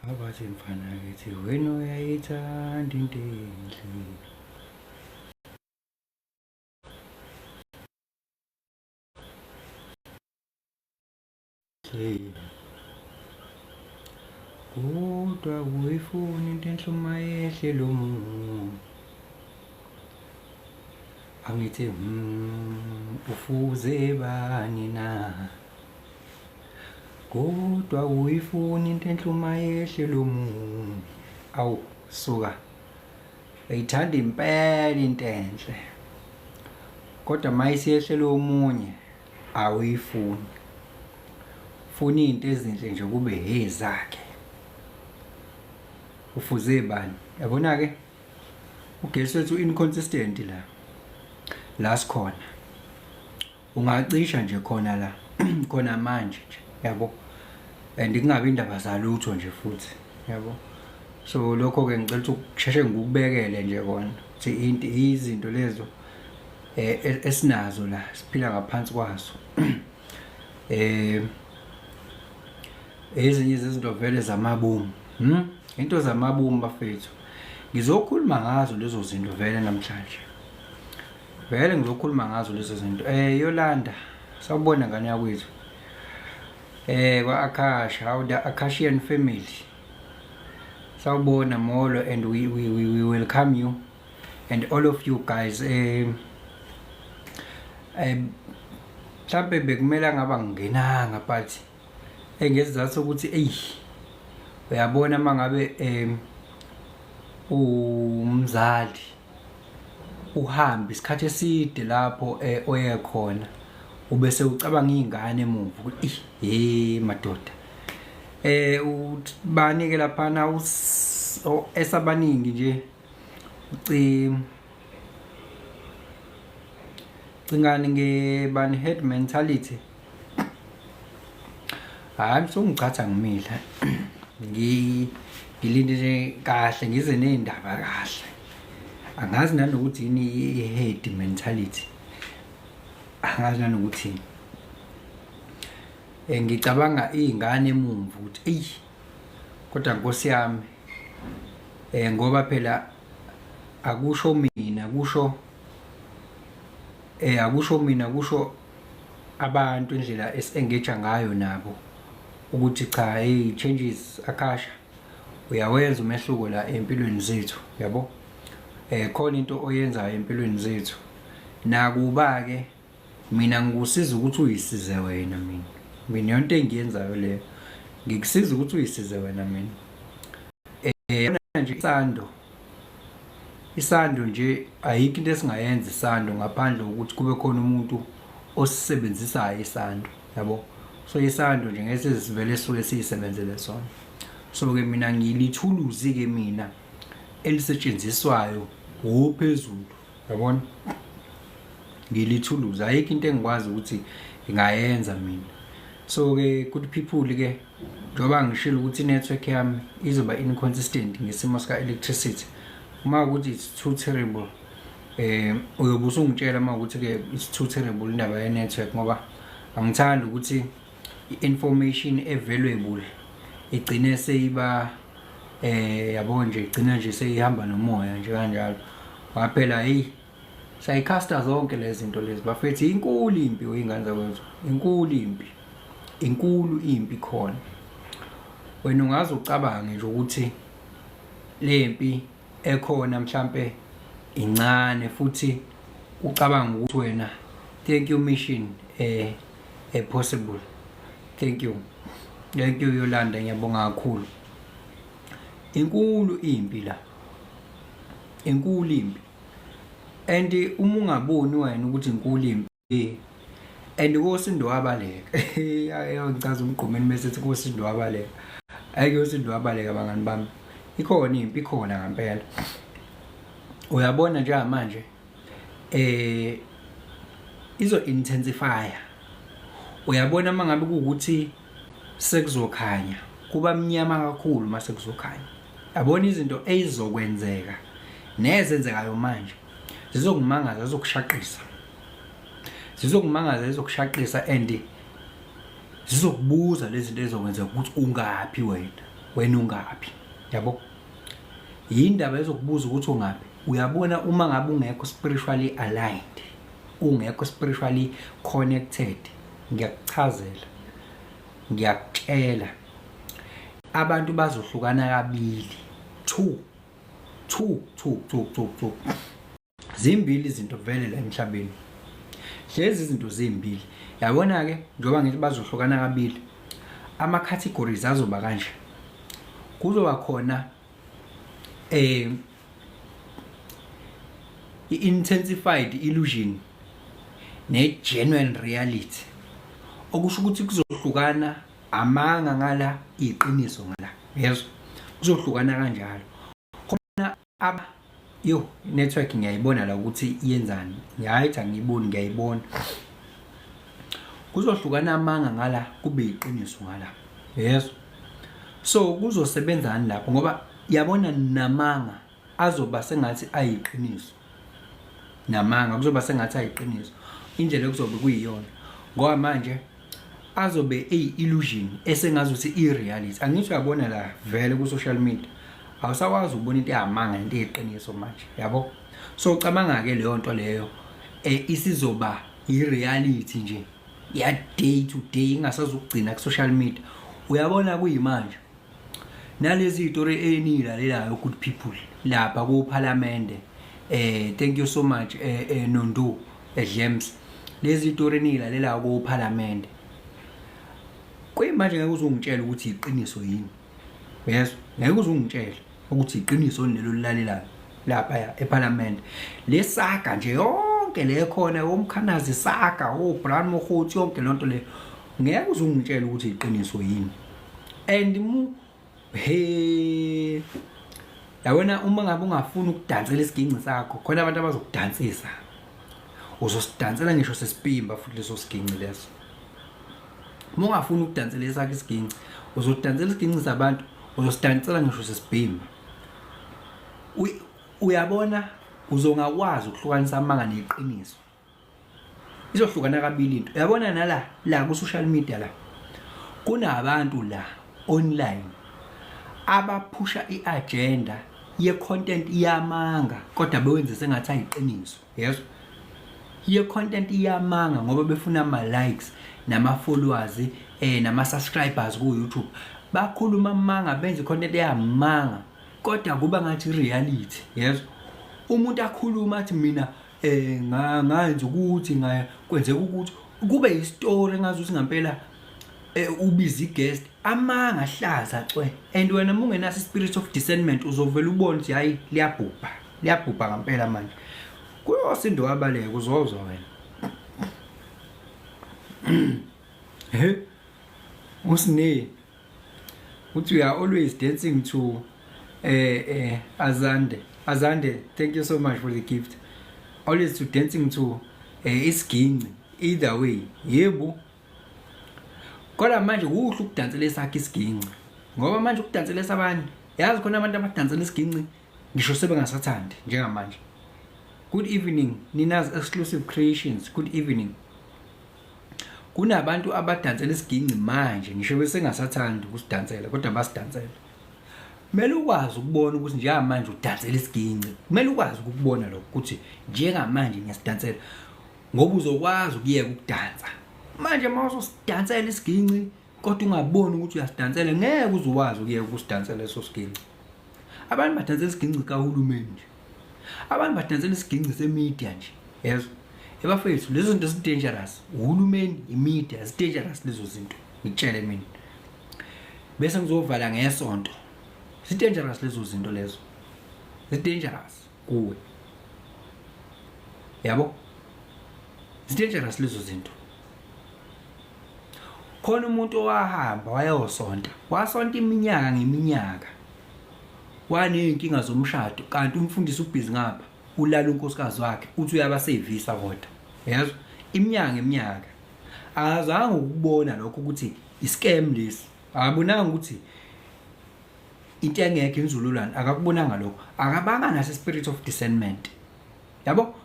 Abathi mfana kithi wena uyayithanda into enhle. Kodwa uyifuni into enhle uma yehle lo muntu. Angithi ufuze bani na? Kodwa uyifuni into enhle uma yehle lo muntu. Awu suka. Uyithanda impela into enhle. Kodwa mayisiyehlele omunye awuyifuni. Funa izinto ezinhle nje kube hezakhe. Ufuze bani? Yabona ke ugesi wethu inconsistent la. La sikhona. Ungacisha nje khona la khona manje nje yabo. And kungabi indaba zalutho nje futhi yabo. So lokho ke ngicela ukuthi ukusheshe ngikubekele nje kona ukuthi into izinto lezo esinazo la siphila ngaphansi kwazo. Eh ezinye izinto vele zamabomu. Into zamabomu bafethu. Ngizokhuluma ngazo lezo zinto vele namhlanje. Vele ngizokhuluma ngazo lezo zinto. Yolanda, sawubona ngane yakwethu. Kwa Akasha, how the Akashian family. Sawubona molo and we welcome you and all of you guys. Mhlambe bekumele ngaba ngingenanga but ngesizathu sokuthi ey uyabona mangabe umzali uhambe isikhathi eside lapho oye khona ubese ucabanga izingane emuva ukuthi hey madoda ubani ke laphana esabaningi nje cingani ngebani head mentality. Hayi msungichatha ngimile ngilinde nje kahle ngize nezindaba kahle. Angazi nanokuthi yini i-head mentality, angazi nanokuthi ngicabanga izingane emumva ukuthi eyi kodwa Nkosi yami ngoba phela akusho mina kusho akusho mina kusho abantu indlela esi-engage ngayo nabo ukuthi cha hey changes Akasha uyawenza umehluko la empilweni zethu yabo. Khona into oyenzayo empilweni zethu nakuba ke mina ngikusiza ukuthi uyisize wena mina yonke engiyenzayo leyo ngikusiza ukuthi uyisize wena mina. Nje isando nje ayikho into esingayenza isando ngaphandle kokuthi kube khona umuntu osisebenzisayo isando yabo. So isando nje ngeke sivele sisuke siyisebenzele sona. So ke mina ngilithuluzi ke mina elisetshenziswayo ophezulu yabona, ngilithuluzi ayikho into engikwazi ukuthi ngingayenza mina. So ke good people ke njengoba ngishilo ukuthi i-network yami izoba inconsistent ngesimo sika electricity, uma ukuthi it's too terrible uyobe usungitshela uma ukuthi ke it's too terrible indaba ye network, ngoba angithandi ukuthi i-information available igcine seyiba yabo nje igcina nje seyihamba nomoya nje kanjalo. Waphela hey sayikhasta zonke lezi zinto lezi bafethu, inkulu impi oyingane zakwethu, inkulu impi, inkulu impi khona. Wena ungaze ucabange nje ukuthi lempi ekhona mhlambe incane futhi ucabanga ukuthi wena thank you mission possible. Thank you, thank you Yolanda, ngiyabonga kakhulu. Inkulu impi la, inkulu impi and uma ungaboni wena ukuthi inkulu impi and kosindo wabaleka ayangichaza umgqumeni bese ethi kosindo wabaleka. Ayike osindo wabaleka bangani bami, ikhona impi, ikhona ngempela. Uyabona njengamanje izo intensify. Uyabona mangabe kuukuthi sekuzokhanya kuba mnyama kakhulu mase kuzokhanya. Yabona izinto ezizokwenzeka nezenzekayo manje zizokumangaza, zizokushaqisa, zizokumangaza, zizokushaqisa and zizokubuza lezi zinto ezizokwenzeka ukuthi ungaphi wena. Wena ungaphi? Yabo? Yindaba ezokubuza ukuthi ungaphi. Uyabona uma ngabe ungekho spiritually aligned, ungekho spiritually connected, ngiyakuchazela, ngiyakutshela, abantu bazohlukana kabili. 2 2 2 2 2 2. Zimbili izinto vele la emhlabeni. Lezi izinto zimbili. Yabona ke njengoba ngithi bazohlukana kabili. Ama categories azoba kanje. Kuzoba khona i-intensified illusion ne-genuine reality, okusho ukuthi kuzohlukana amanga ngala, iqiniso ngala. Yezwa, kuzohlukana kanjalo. Khona aba yo network ngiyayibona la ukuthi iyenzani, ngiyayithi angiyiboni, ngiyayibona. Kuzohlukana amanga ngala, kube iqiniso ngala. Yezwa, so kuzosebenzani lapho? Ngoba yabona namanga azoba sengathi ayiqiniso, namanga kuzoba sengathi ayiqiniso indlela ekuzobe kuyiyona, ngoba manje azobe eyi-illusion esengazuthi i-reality. Angithi uyabona la vele ku-social media awusakwazi ukubona into eyamanga nento eyiqiniso manje, yabo? So ucabanga-ke leyo nto leyo isizoba i-reality nje ya day to day, ingasazukugcina ku-social media. Uyabona kuyimanje nalezi zitori eniyilalelayo, good people, lapha kuphalamende, thank you so much, Nondu Dlems, lezi zitori eniyilalelayo kuphalamende kuyimanje, ngeke uzungitshela ukuthi iqiniso yini. Yezwa, ngeke uzungitshela ukuthi iqiniso lelo lilalelayo lapha eParliament, le saga nje yonke le khona, oMkhwanazi saga, oBrown Mogotsi, yonke lonto le, ngeke uzungitshela ukuthi iqiniso yini. And mu he yabona, uma ngabe ungafuni ukudansela isiginci sakho, khona abantu abazokudansisa, uzosidansela ngisho sesipimba futhi leso siginci leso. Uma ungafuni ukudansela esakho isiginci, uzodansela isiginci sabantu, uzosidansela ngisho sesibhimba. Uyabona, uzongakwazi ukuhlukanisa amanga neqiniso. Izohlukana kabili into. Uyabona nala la ku social media la kunabantu la online abaphusha iagenda ye-content yamanga, kodwa bewenze sengathi ayiqiniso. Yezwa, ye-content yamanga, ngoba befuna ama-likes nama-followers nama-subscribers ku-YouTube. Bakhuluma amanga, benze i-content yamanga, kodwa kuba ngathi reality. Yezwa, umuntu akhuluma athi mina ngayenza ukuthi ngaya kwenzeka ukuthi kube isitori engazuthi ngempela ubiza iguest, amanga ahlaza cwe. And wena uma ungenaso spirit of discernment, uzovela ubone ukuthi hayi, liyabhubha, liyabhubha ngempela. Manje kuyosinda wabaleka, uzozwa wena. He, usine uthi we are always dancing to Azande. Azande, thank you so much for the gift. Always to dancing to isiginci either way. Yebo, kodwa manje kuhle ukudansela esakhe isiginci, ngoba manje ukudansela esabanye, yazi khona abantu abadansela isiginci ngisho sebengasathandi njengamanje. Good evening, Nina's Exclusive Creations, good evening. Kunabantu abadansela isiginci manje ngisho besengasathandi ukusidansela, kodwa basidansela. Kumele ukwazi ukubona ukuthi njengamanje udansela isiginci. Kumele ukwazi ukubona lokho ukuthi njengamanje ngiyasidansela, ngoba uzokwazi ukuyeka ukudansa. Manje uma usosidansela isiginci kodwa ungaboni ukuthi uyasidansela, ngeke uze ukwazi ukuyeka ukusidansela leso siginci. Abantu badansela isiginci kahulumeni nje, abantu badansela isiginci semedia nje. Yezwa ebafethu, lezo zinto zi-dangerous. Uhulumeni, imedia, zi-dangerous lezo zinto, ngikutshele mina. Bese ngizovala ngesonto. Zi-dangerous lezo zinto lezo, zi-dangerous kuwe, yabo, zi-dangerous lezo zinto. Khona umuntu owahamba wayosonta, wasonta iminyaka ngeminyaka, waney'nkinga zomshado, kanti umfundisi ubhizi ngapha ulala unkosikazi wakhe, uthi uyabasevisa, kodwa yezwa, iminyaka ngeminyaka akazange ukubona lokho ukuthi iscam lesi. Akabonanga ukuthi into engekho inzululwane, akakubonanga lokho, akabanga naso spirit of discernment, yabo.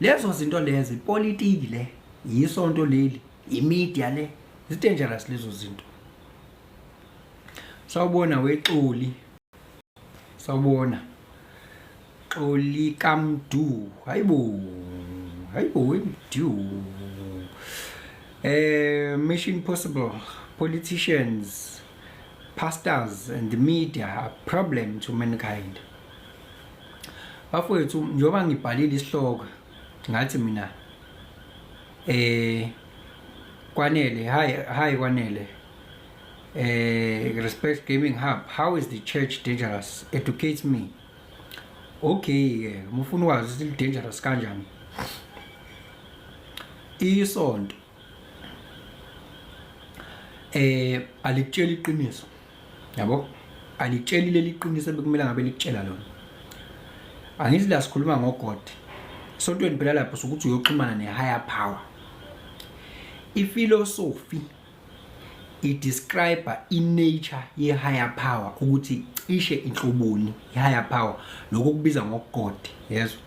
Lezo zinto lezo, ipolitiki le, yisonto leli, imedia le, zi-dangerous lezo zinto. Sawubona wexoli. Sawubona. Xoli kaMdu. Hayibo. Hayibo weMdu. Mission possible. Politicians, pastors and the media are problem to mankind. Bafowethu, njengoba ngibhalile isihloko ngathi mina Kwanele, hi hi Kwanele. Respect Gaming Hub, how is the church dangerous? Educate me. Okay ke, ufuna ukwazi ukuthi dangerous kanjani? Isonto alikutsheli iqiniso. Yabo? Alikutsheli leli qiniso bekumele ngabe likutshela lona. Angithi la sikhuluma ngoGod. Esontweni phela lapho sokuthi uyoxhumana ne-higher power. I-philosophy i-describe i-nature ye-higher power ukuthi cishe inhloboni i-higher power, lokho kubiza ngoGod, yezwa.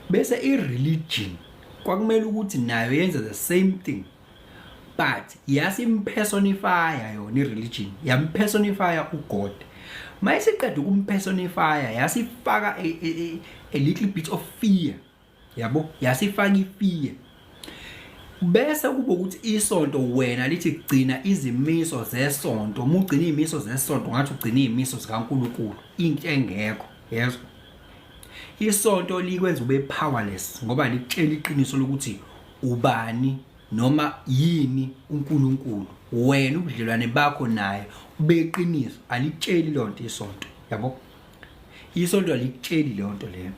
Bese i-religion kwakumele ukuthi nayo yenze the same thing, but yasimpersonifya yona i-religion, yampersonifya uGod. Mayisiqeda ukumpersonifya, yasifaka a little bit of fear, yabo, yasifaka ifear. Bese kuba ukuthi isonto wena lithi gcina izimiso zesonto. Uma ugcina izimiso zesonto, ngathi ugcina izimiso zikaNkuluNkulu, into engekho, yezwa. Isonto likwenza ube powerless ngoba likutshela iqiniso lokuthi ubani noma yini uNkulunkulu, wena ubudlelwane bakho naye beqiniso. Alikutsheli lonto isonto, yabo. Isonto alikutsheli leyo nto leyo,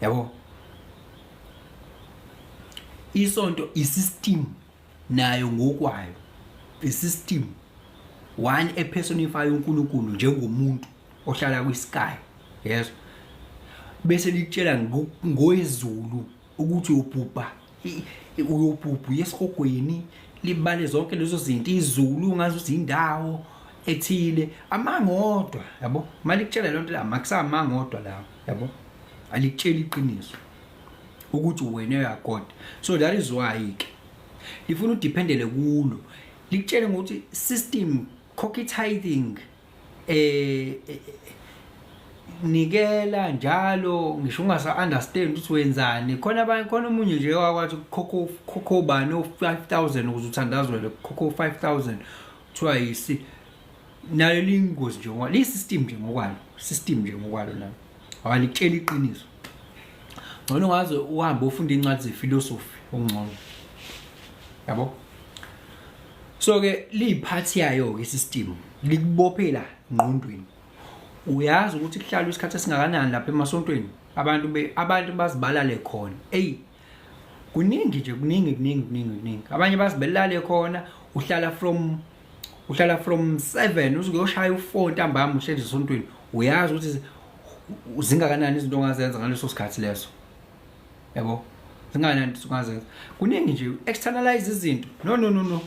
yabo. Isonto isystem nayo ngokwayo, isystem one epersonify uNkulunkulu njengomuntu ohlala kwi-sky, yezwa. Bese likutshela ngokwezulu ukuthi uyobhubha, uyobhubha uye esihogweni, libale zonke lezo zinto. Izulu ungazi ukuthi indawo ethile, amangodwa, yabo. Malikutshela lonto la, makusamangodwa lawo, yabo. Alikutsheli iqiniso ukuthi wena uyaGod. So that is why ke lifuna udependele kulo, likutshele ngokuthi system, khokha tithing, nikela njalo, ngisho ungasa understand ukuthi wenzani. Khona abanye, khona omunye nje wakwathi khokho khokho bani o5000 ukuze uthandazwele, khokho 5000 kuthiwa yisi nayo lingozi nje ngoba li system nje ngokwalo, system nje ngokwalo nayo awalikutshela iqiniso. Ngcono ungaze uhambe ufunda incwadi zephilosophy okungcono, yabo. So ke liyiphathi yayo ke system, likubophela ngqondweni. Uyazi ukuthi kuhlala isikhathi esingakanani lapha emasontweni, abantu be abantu bazibalale khona. Ey, kuningi nje, kuningi kuningi kuningi kuningi. Abanye bazibelale khona. Uhlala from 7 uze uyoshaya u4 ntambama, uhlezi esontweni. Uyazi ukuthi zingakanani izinto ongazenza ngaleso sikhathi leso, yabo. Zingakanani izinto ongazenza? Kuningi nje, externalize izinto. No, no, no, no.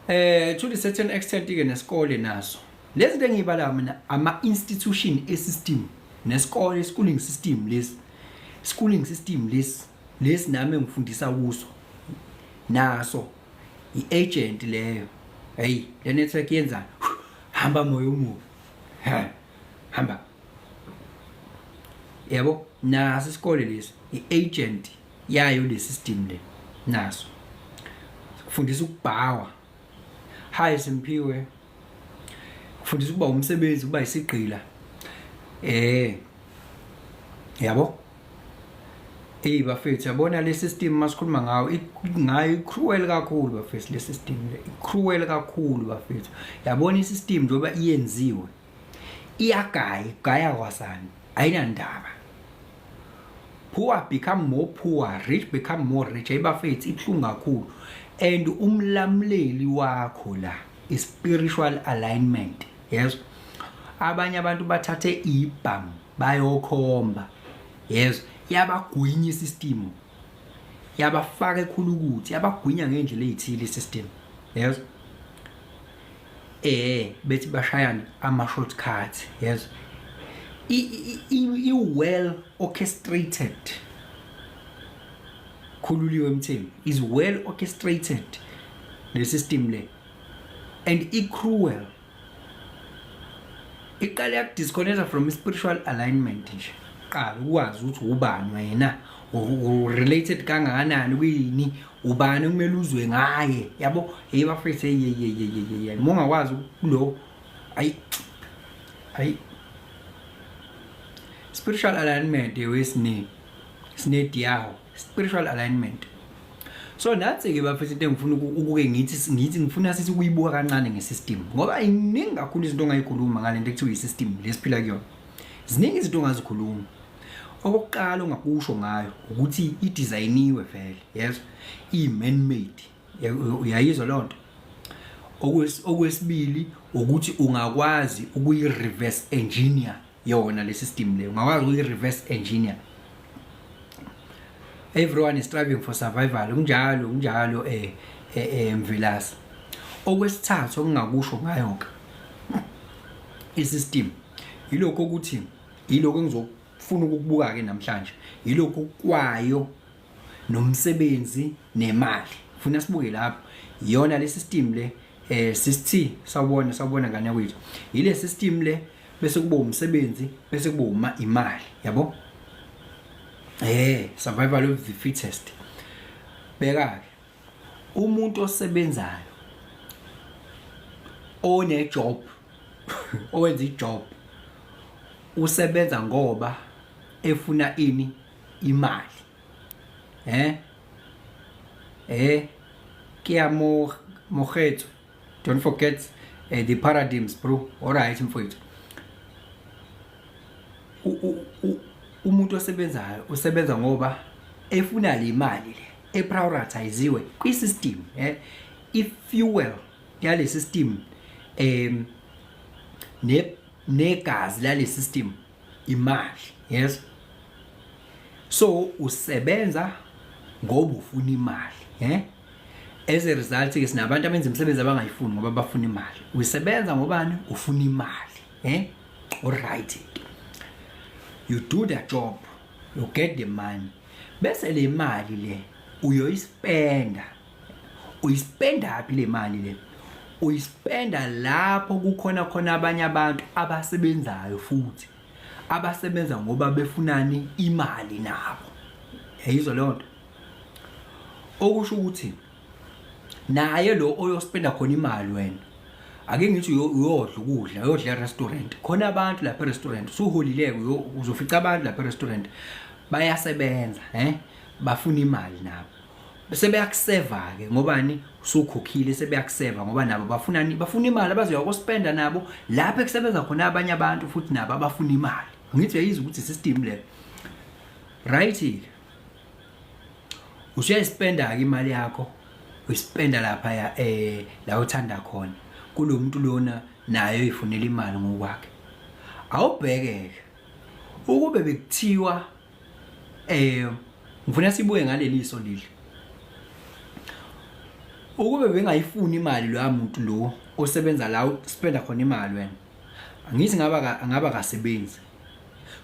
To the certain extent ke nesikole naso, lezi zinto engiyibala mina, ama institution e-system, nesikole, schooling system lesi, schooling system lesi, lesi nami engifundisa kuso, naso i-agent leyo. Hey, le network yenzani? Hamba moya omubi, ha hamba, yabo. Naso isikole lesi i-agent yayo le system le, naso kufundisa ukubhawa. Hayi Simphiwe, kufundisa ukuba umsebenzi, ukuba isigqila, yabo. Ey bafethu, yabona le system masikhuluma ngayo ngayo i-cruel kakhulu bafethu. Le system le i-cruel kakhulu bafethu, yabona. I-system njengoba iyenziwe iyagaya, igaya kwasani, ayinandaba. Poor become more poor, rich become more rich. Ayibafethu, ibuhlungu kakhulu. And umlamuleli wakho la is spiritual alignment, yes. Abanye abantu bathathe ibham bayokhomba, yes, yabagwinya isystem, yabafaka ekhulukuthi, yabagwinya ngendlela ezithile isystem, yes. Bethi bashayana ama shortcuts, yes. I well orchestrated, Khululiwe Mthembu, is well orchestrated. Le system le and i-cruel, iqale yakudisconnecta from spiritual alignment nje. Qala ukwazi ukuthi ubani wena, related kangakanani kuyini, ubani okumele uzwe ngaye, yabo. Hey bafethu, hey hey hey hey hey, uma ungakwazi lo, ayi ayi, spiritual alignment wesine sinediyawo spiritual alignment. So nathi-ke bafethu, into engifuna ukuke ngithi ngifuna sithi ukuyibuka kancane ngesystem, ngoba iningi kakhulu izinto ongayikhuluma ngale nto ekuthiwa i-system lesiphila kuyona. Ziningi izinto ongazikhuluma. Okokuqala ongakusho ngayo ukuthi idizayiniwe vele, yes, iyi-man made, uyayizwa leyo nto. Okwesibili ukuthi ungakwazi ukuyi-reverse engineer yona le system le, ungakwazi ukuyi-reverse engineer. Everyone is striving for survival, kunjalo, kunjalo, Mvilasi. Okwesithathu okungakusho ngayo ke isystem, yilokho ukuthi yilokho engizofuna ukukubuka ke namhlanje, yilokho kwayo nomsebenzi nemali. Funa sibuke lapho iyona le system le. Sisithi sawubona, sawubona ngane yakwethu. Yile system le, bese kuba umsebenzi, bese kuba uma imali, yabo. Survival of the fittest. Bheka ke, umuntu osebenzayo, one job, owenza ijob, usebenza ngoba efuna ini? Imali. Kia mo mogetso, don't forget the paradigms, bro. All right mfowethu, umuntu osebenzayo usebenza ngoba efuna le mali le eprioritiziwe kwi-system, i-fuel yale system, ne negazi lale system, imali, yes. So usebenza ngoba ufuna imali. As a result ke, sinabantu abenza imisebenzi abangayifuni ngoba bafuna imali. Usebenza ngobani? Ufuna imali. Alright, you do the job, you get the money, bese le mali le uyoyispenda. Uyispenda phi le mali le? Uyispenda lapho kukhona khona abanye abantu abasebenzayo futhi abasebenza ngoba befunani? Imali nabo. Yayizwa leyo nto? Okusho ukuthi naye lo oyospenda khona imali, wena ake ngithi uyodla ukudla, uyodla e-restaurant, khona abantu lapha e-restaurant, usuholileke, uzofica abantu lapha e-restaurant bayasebenza, bafuna imali nabo, bese beyakuseva ke. Ngobani? Usukhokhile, sebeyakuseva ngoba nabo bafunani? Bafuna imali abazoya kospenda nabo lapha ekusebenza khona abanye abantu futhi nabo abafuna imali. Ngithi uyayizwa ukuthi system le, right? Usuyayispenda ke imali yakho, uyispenda lapha ya la uthanda khona kulomuntu lona, naye uyifunela imali ngokwakhe. Awubhekeke ukube bekuthiwa, ngifuna sibuye ngaleliso leli, ukube bengayifuni imali lo muntu lo osebenza la uspenda khona imali wena, angithi ngaba angaba kasebenzi.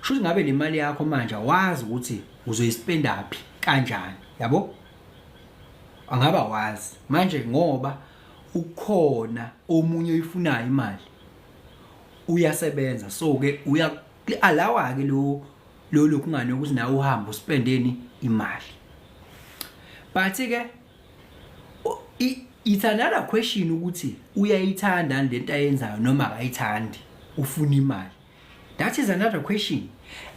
Kusho ukuthi ngabe le mali yakho manje awazi ukuthi uzoyispenda phi, kanjani, yabo, angaba wazi manje, ngoba ukhona omunye oyifunayo imali, uyasebenza. So ke uya allow ke lo lokhu ngane ukuthi nawe uhambe uspendeni imali. But ke it's another question ukuthi uyayithanda lento ayenzayo noma akayithandi, ufuna imali. That is another question.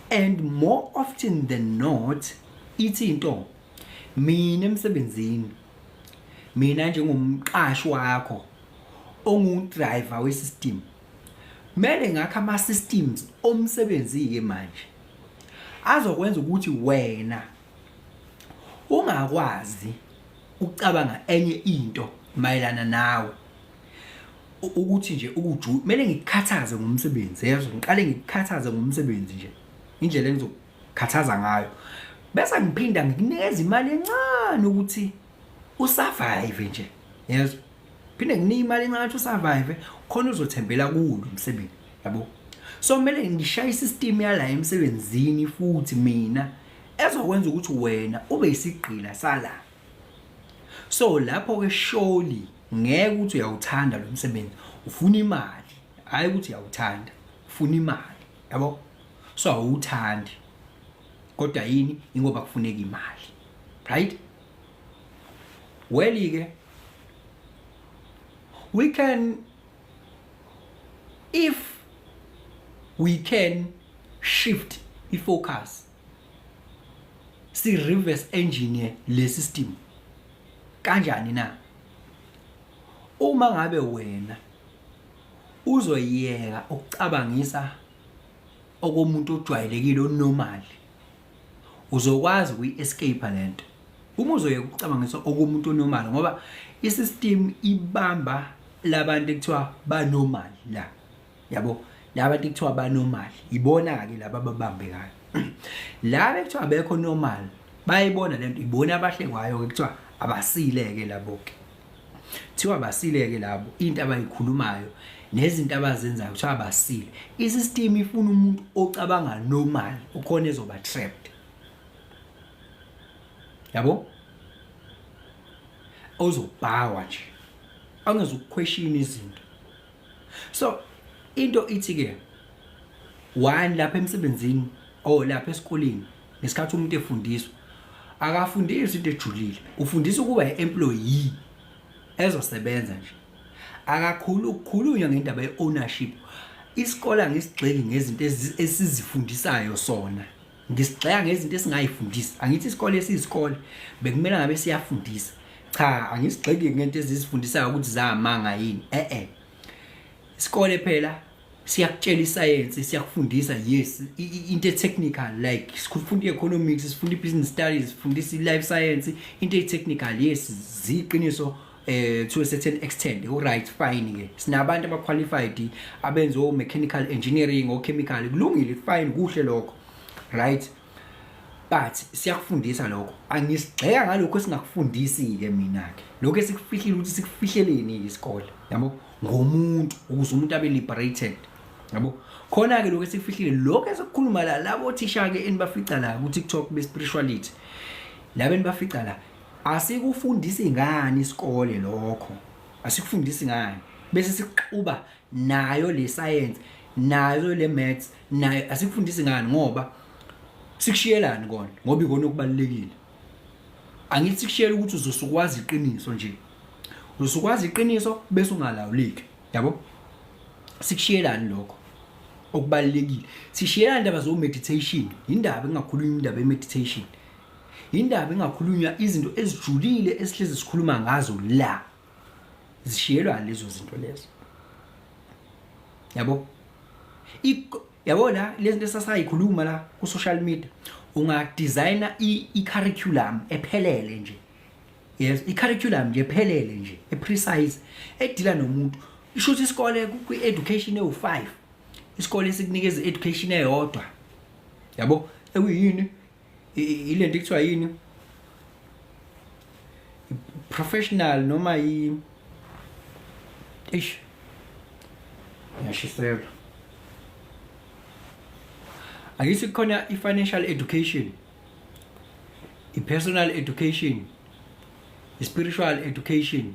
And more often than not, ithi into mina emsebenzini, mina njengomqashi wakho ongu-driver we-system, kumele ngakho ama-systems omsebenzi-ke manje azokwenza ukuthi wena ungakwazi ukucabanga enye into mayelana nawe, ukuthi nje ukuju kumele ngikukhathaze ngomsebenzi, yezwa? Ngiqale ngikukhathaze ngomsebenzi nje, indlela engizokukhathaza ngayo, bese ngiphinda ngikunikeza imali encane ukuthi usurvive nje, yezwa? Phinde nginike imali encane ukuthi usurvive khona uzothembela kuwo lo msebenzi, yabo. So kumele ngishaye isystem yala emsebenzini futhi mina ezokwenza ukuthi wena ube isigqila sala. So lapho ke surely Ngeke ukuthi uyawuthanda lo msebenzi, ufuna imali, hhayi ukuthi uyawuthanda, ufuna imali, yabo. So awuwuthandi, kodwa yini? Ingoba kufuneka imali, right? Well-ke, we can, if we can shift i-focus, si-reverse engineer le system. Kanjani na? Uma ngabe wena uzoyeka ukucabangisa okomuntu ojwayelekile onormal, uzokwazi ukuyi-escape lento. Uma uzoyeka ukucabangisa okomuntu onormal, ngoba i-system ibamba labantu ekuthiwa banormal la, yabo, labantu ekuthiwa banormal ibona-ke laba ababambekayo. Laba ekuthiwa abekho normal bayayibona lento, ibona abahlekwayo-ke, kuthiwa abasile-ke labo-ke, kuthiwa abasile-ke labo, into abayikhulumayo nezinto abazenzayo kuthiwa abasile. I-system ifuna umuntu ocabanga normal ukhona ezoba trapped, yabo, ozobhawa nje, angezukuquestion izinto. So into ithi ke, one, lapha emsebenzini or lapha esikoleni, ngesikhathi umuntu efundiswa, akafundiswa into ejulile, ufundiswa ukuba i-employee ezosebenza nje. Akakhulu ukukhulunywa ngendaba ye-ownership. Isikole angisigxeki ngezinto esizifundisayo sona, ngisigxeka ngezinto esingayifundisi. Angithi isikole esiyisikole bekumele ngabe siyafundisa. Cha, angisigxeki ngento ezizifundisayo ukuthi zamanga yini, eh. Isikole phela siyakutshela isayensi, siyakufundisa, yes, into technical, like sifunda i-economics, sifunda i-business studies, sifundisa i-life science, into e-technical, yes, ziqiniso to a certain extent, all right, fine ke. Sinabantu aba qualified abenza o mechanical engineering o chemical, kulungile, fine, kuhle lokho, right? But siyakufundisa lokho. Angisigxeka ngalokho esingakufundisi ke mina ke, lokho esikufihlile, ukuthi sikufihleleni isikole, yabo, ngomuntu, ukuze umuntu abe liberated, yabo. Khona ke lokho esikufihlile, lokho esikukhuluma la, labo thisha ke enibafica la ku TikTok be spirituality, laba enibafica la, asikufundisi ngani isikole lokho? Asikufundisi ngani? Bese sikuxuba nayo le science, nayo le maths, nayo asikufundisi ngani? Ngoba sikushiyelani kona? Ngoba ikona okubalulekile. Angithi sikushiyela ukuthi uzosukwazi iqiniso nje, uzosukwazi iqiniso bese ungalawuleki, yabo. Sikushiyelani lokho okubalulekile? Sishiyelani indaba zo meditation? Indaba engakhulunywa, indaba ye-meditation, indaba engakhulunywa, izinto ezijulile esihlezi sikhuluma ngazo la, zishiyelwa lezo zinto lezo, yabo. Yabo, la lezi zinto esasayikhuluma la ku social media, unga designa i-curriculum ephelele nje, yes, i-curriculum nje ephelele nje, e-precise, edila nomuntu. Isho ukuthi isikole kwi-education ewu-5, isikole sikunikeza i-education eyodwa, yabo, ekuyini ilento ekuthiwa yini, professional noma i, ish, ngiyashiselwa. Akithi kukhona i-financial education, i-personal education, i-spiritual education,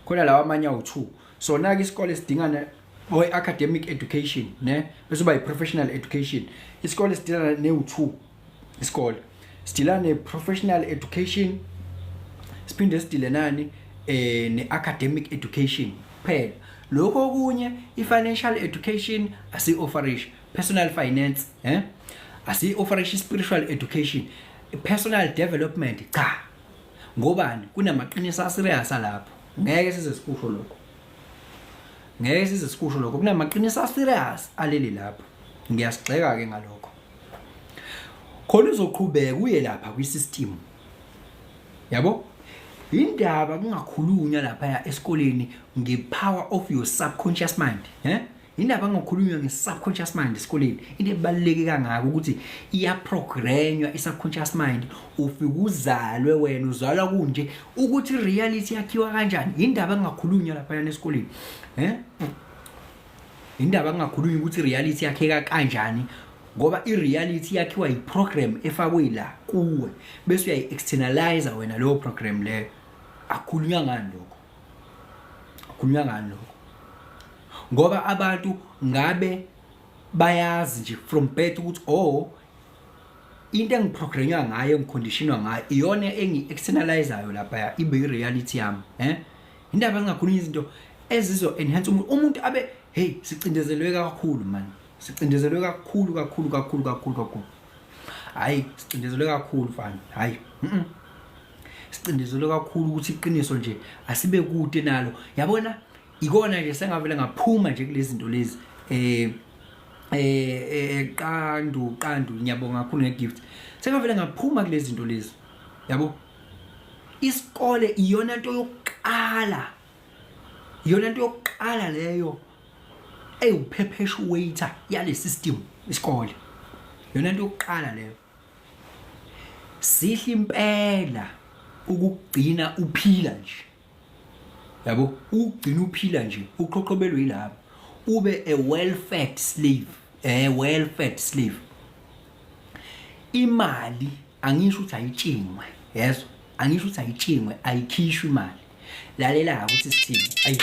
khona lawa amanye awu-2. Sona ke isikole sidingana or academic education, ne, bese uba i-professional education. Isikole sidilana ne-2, isikole sidilana ne-professional education, siphinde sidile nani, ne-academic education kuphela. Lokho okunye, i-financial education asi-offerish, personal finance asi-offerish, spiritual education, personal development, cha. Ngobani? Kunamaqiniso aserious lapho, ngeke size sikusho lokho, ngeke size sikusho lokho. Kunamaqiniso aserious alele lapho, ngiyasigxeka ke ngalokho. Khona uzoqhubeka uye lapha kwi-system, yabo. Indaba kungakhulunywa lapha esikoleni nge-power of your subconscious mind, indaba kungakhulunywa nge-subconscious mind esikoleni, into ebaluleke kangaka ukuthi iyaprogramwa i-subconscious mind. Ufike uzalwe wena, uzalwa kunje, ukuthi reality yakhiwa kanjani, indaba engakhulunywa lapha esikoleni, indaba kungakhulunywa ukuthi reality yakheka kanjani, ngoba i-reality yakhiwa i-program efakwe la kuwe, bese uyayi-externalize wena leyo program leyo. Akukhulunywa ngani lokho? Akukhulunywa ngani lokho? Ngoba abantu ngabe bayazi nje from birth ukuthi oh into engiprogramwa ngayo engiconditionwa ngayo iyona engi-externalizayo lapha ibe i-reality yami eh indaba engingakhulunywa izinto ezizo enhance umuntu umuntu abe hey sicindezelwe kakhulu man sicindezelwe kakhulu kakhulu kakhulu kakhulu kakhulu hayi sicindezelwe kakhulu mfana hayi mhm sicindezelwe kakhulu ukuthi iqiniso nje asibe kude nalo yabona ikona nje sengavele ngaphuma nje kulezi zinto lezi eh eh, eh qandu qandu ngiyabonga kakhulu ngegift sengavele ngaphuma kulezi zinto lezi yabo isikole iyona nto yokuqala iyona nto yokuqala leyo ewuperpetuator yale system isikole iyona nto yokuqala leyo sihle impela ukugcina uphila nje yabo ukugcina uphila nje uqhoqhobelwe yilapho ube a well fed slave a well fed slave imali angisho ukuthi ayitshingwe yezwa angisho ukuthi ayitshingwe ayikhishwe imali lalela ukuthi sithini ayi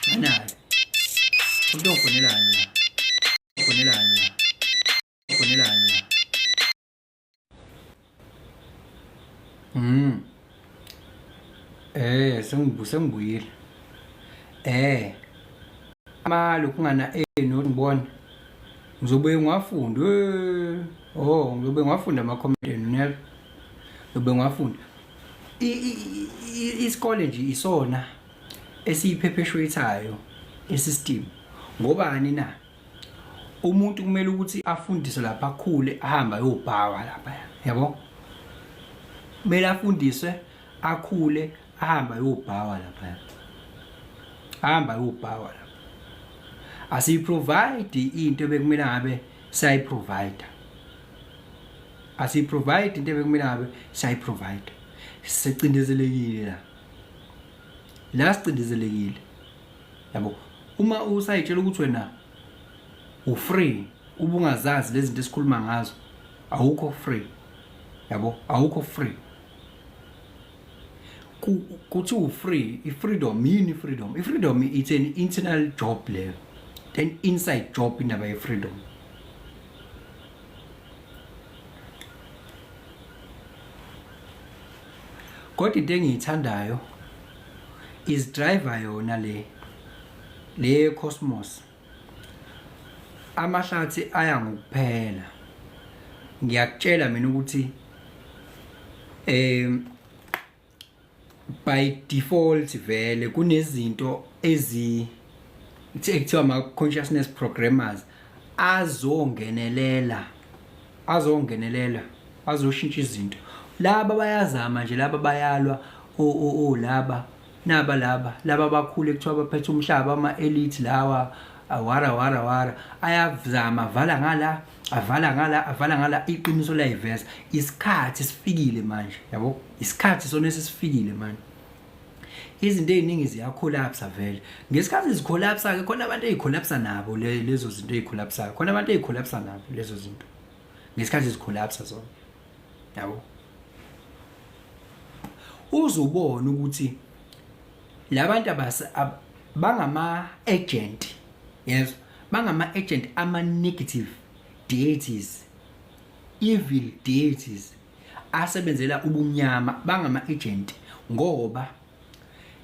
nganayo umuntu ongifonelayo la fonelayo la fonelayo la Eh sengibuyile. Eh ama lokungana enu ngibona. Ngizobuye ngiwafunde. Eh oh ngizobe ngiwafunda ama comment enu ne. Ngizobe ngiwafunda. Isikole nje isona esiyiphepheshwethayo isystem. Ngobani na? Umuntu kumele ukuthi afundiswe lapha akhule ahambe ayobhawa lapha yabo kumele afundiswe akhule ahambe ayobhawa lapha ahambe ayobhawa lapha asiyiprovide into ebekumele ngabe siyayiprovide asiyiprovide into ebekumele ngabe siyayiprovide sicindezelekile la la sicindezelekile yabo uma usayitshela ukuthi wena ufree ubungazazi lezi zinto esikhuluma ngazo awukho free yabo awukho free kuthi u-free i-freedom yini i-freedom i-freedom it's an internal job leyo an inside job indaba ye-freedom kodwa into engiyithandayo is driver yona le le cosmos amahlathi aya ngokuphela ngiyakutshela mina ukuthi eh by default vele kunezinto ezi ekuthiwa ama consciousness programmers azongenelela azongenelela azoshintsha izinto laba bayazama nje laba bayalwa o o o laba naba laba laba bakhulu ekuthiwa baphethe umhlaba ama elite lawa awara wara wara ayazama avala ngala avala ngala avala ngala iqiniso layiveza isikhathi sifikile manje yabo isikhathi sona sesifikile manje izinto eziningi ziyakholapsa vele ngesikhathi zikholapsa ke khona abantu ezikholapsa nabo lezo zinto ezikholapsayo khona abantu ezikholapsa nabo lezo zinto ngesikhathi zikholapsa zona yabo uzubona ukuthi labantu bangama agent yes bangama agent ama negative deities evil deities asebenzela ubumnyama bangama agent ngoba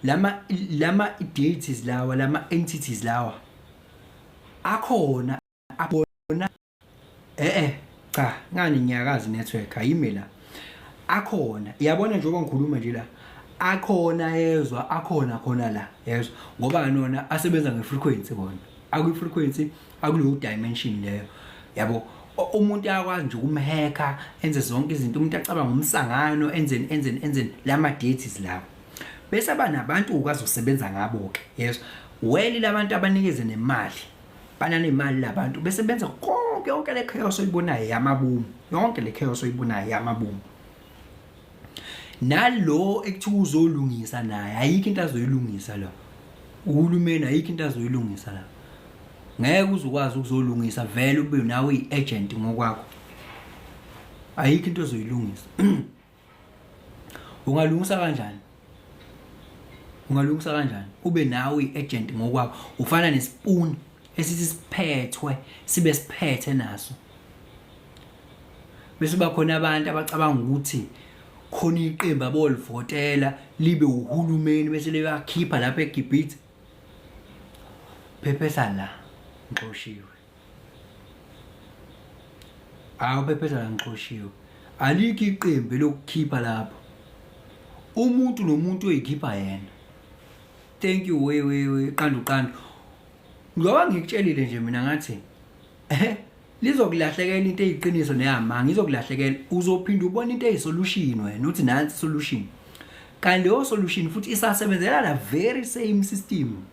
lama lama deities lawa lama entities lawa akhona abona eh eh cha ngani ngiyakazi network ayime la akhona yabona njengoba ngikhuluma nje la akhona yezwa akhona khona la yezwa ngoba nona asebenza ngefrequency bona akwi frequency akuleyo dimension leyo yabo umuntu uyakwazi nje ukumhacka enze zonke izinto umuntu acabanga umsangano enzeni enzeni enzeni lama deities lawo bese aba nabantu ukazosebenza ngabo ke yezwa weli labantu abanikeze nemali bananemali labantu bese benza konke yonke le chaos oyibonayo yamabomu yonke le chaos oyibonayo yamabomu nalo ekuthiwa uzolungisa naye ayikho into azoyilungisa lo uhulumeni ayikho into azoyilungisa la ngeke uzukwazi ukuzolungisa vele ube nawe i-agent ngokwakho ayikho into ozoyilungisa ungalungisa kanjani Ungalungisa kanjani ube nawe i-agent ngokwakho, ufana nesipuni esithi siphethwe sibe siphethe naso, bese bakhona abantu abacabanga ukuthi khona iqembu abolivotela libe uhulumeni bese liyakhipha lapha eGibhithe. Phephesa la, ngixoshiwe. Awu, phephesa la, ngixoshiwe. Alikho iqembu lokukhipha lapho, umuntu nomuntu oyikhipha yena. Thank you, we we we qandu qandu. Ngoba ngikutshelile nje mina ngathi lizokulahlekela into eyiqiniso neyamanga, izokulahlekela. Uzophinda ubone into eyisolution wena uthi nansi solution, kanti leyo solution futhi isasebenzela la very same system.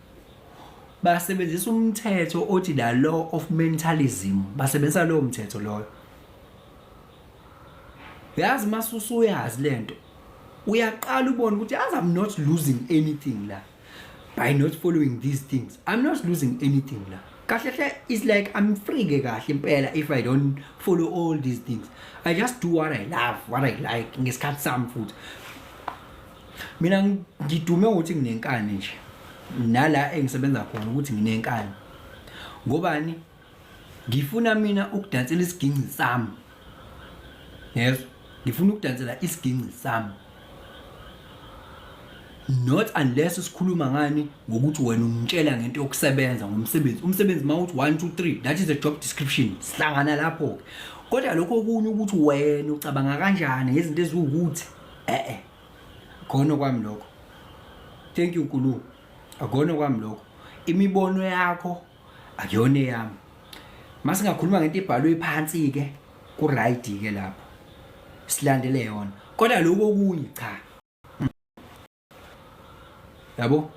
Basebenzisa umthetho othi the law of mentalism, basebenzisa lowo mthetho loyo. Yazi, masusuyazi lento, uyaqala ubone ukuthi yazi, I'm not losing anything la by not following these things. I'm not losing anything la. Kahle hle, it's like I'm free ke kahle impela if I don't follow all these things. I just do what I love, what I like, ngesikhathi sami. Futhi mina ngidume ukuthi nginenkani nje nala engisebenza khona, ukuthi nginenkani ngobani. Ngifuna mina ukudansela isiginci sami, yezwa? Ngifuna ukudansela isiginci sami, not unless sikhuluma ngani, ngokuthi wena ungitshela ngento yokusebenza, ngomsebenzi. Umsebenzi mawuthi 1 2 3, that is a job description, sihlangana lapho ke. Kodwa lokho okunye ukuthi wena ucabanga kanjani ngezinto eziwukuthi, eh eh, khona kwami lokho. Thank you, Nkulu. Akona kwami lokho, imibono yakho akuyona eyami. Masingakhuluma ngento ebhalwe phansi ke, ku right ke lapho, silandele yona. Kodwa lokho okunye cha, yabo,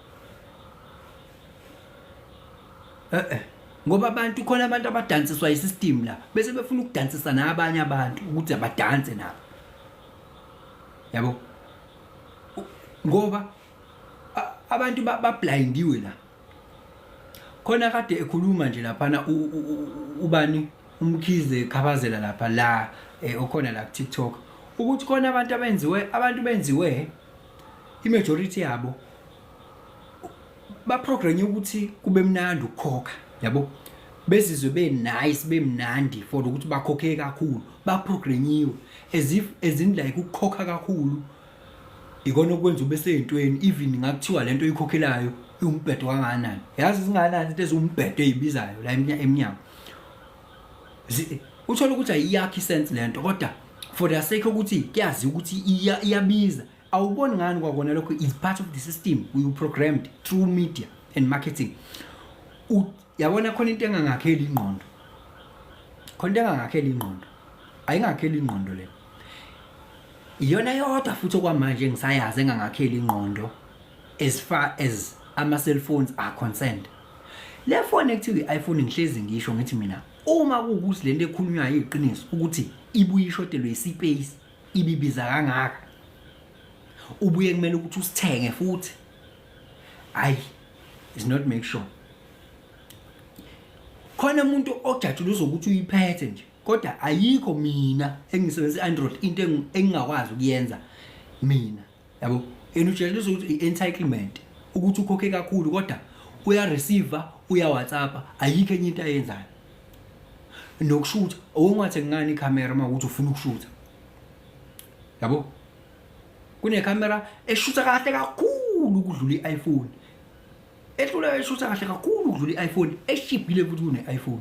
eh eh, ngoba abantu khona, abantu abadansiswa isystem la, bese befuna ukudansisa nabanye abantu ukuthi abadanse nabo, yabo, ngoba abantu bablindiwe la. Khona kade ekhuluma nje laphana ubani, uMkhize Khabazela lapha la, okhona la ku TikTok, ukuthi khona abantu abenziwe, abantu benziwe, imajority yabo baprogram ukuthi kube mnandi ukukhokha, yabo, bezizwe be nice, bemnandi for ukuthi bakhokhe kakhulu. Baprogrammiwe as if, as in like, ukukhokha kakhulu ikona okwenza ube seyintweni, even ngakuthiwa lento oyikhokhelayo iwumbhedo kangakanani. Yazi zingakanani into eziwumbhedo ezibizayo la emnyango, uthola ukuthi ayiyakhi sense lento, kodwa for the sake ukuthi kuyazi ukuthi iyabiza. Awuboni ngani kwakona lokho is part of the system? We were programmed through media and marketing. Yabona, khona into engangakheli ingqondo, khona into engangakheli ingqondo, ayingakheli ingqondo le. Iyona yodwa futhi okwamanje engisayazi engangakheli ingqondo as far as ama cellphones are concerned, le phone ekuthiwa i-iPhone. Ngihlezi ngisho ngithi mina, uma kuwukuthi lento ekhulunywayo iqiniso, ukuthi ibuye ishodelwe ispace, ibibiza kangaka, ubuye kumele ukuthi usithenge futhi, hayi, is not make sure. Khona umuntu ojatshuliswa ukuthi uyiphethe nje, kodwa ayikho. Mina engisebenzisa i-Android, into engingakwazi ukuyenza mina, yabo, yena ujatshuliswa ukuthi i-entitlement, ukuthi ukhokhe kakhulu, kodwa uya-receive, uya-WhatsApp, ayikho enye into ayenzayo. Nokushutha, owungathi ngani ikhamera uma ukuthi ufuna ukushutha, yabo, kunekhamera eshutha kahle kakhulu ukudlula i-iPhone, ehlula, eshutha kahle kakhulu ukudlula i-iPhone, eshibhile futhi kune-iPhone.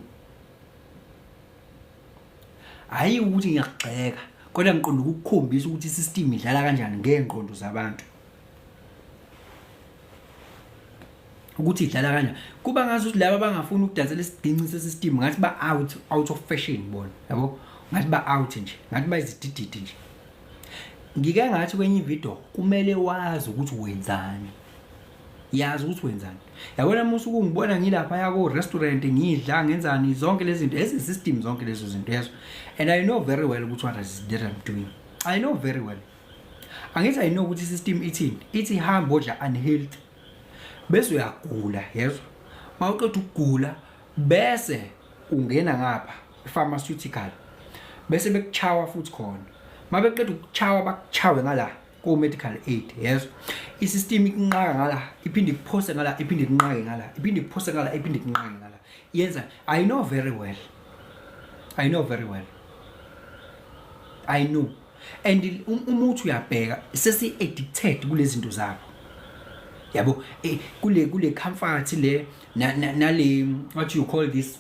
Hayi ukuthi ngiyakugxeka, kodwa ngiqonda ukukukhombisa ukuthi isystem idlala kanjani ngey'ngqondo zabantu, ukuthi idlala kanjani. Kuba ngazi ukuthi laba abangafuni ukudansela isiginci sesystem ngathi ba out of fashion bona, yabo, ngathi ba out nje, ngathi bayizidididi nje. Ngike ngathi kwenye ivideo, kumele wazi ukuthi wenzani, yazi ukuthi wenzani. Yabona, uma usuke ungibona ngilapha yako restaurant, ngidla, ngenzani, zonke lezi zinto ezi system, zonke lezo zinto yezo, and I know very well ukuthi what is that I'm doing. I know very well. Angithi I know ukuthi system ithini. Ithi hamba odla unhealthy, bese uyagula, yezwa? Mawuqeda ukugula, bese ungena ngapha pharmaceutical, bese bekuchawa futhi khona. Mabeqeda ukuchawa, bakuchawe ngala. Ko medical aid, yes, i-system ikunqaka ngala, iphinde ikuphose ngala, iphinde ikunqake ngala, iphinde ikuphose ngala, iphinde ikunqake ngala. Yenza, I know very well, I know very well, I know. And umuthi uyabheka, sesi addicted kulezi zinto zabo, yabo, kule comfort le nale, what you call this,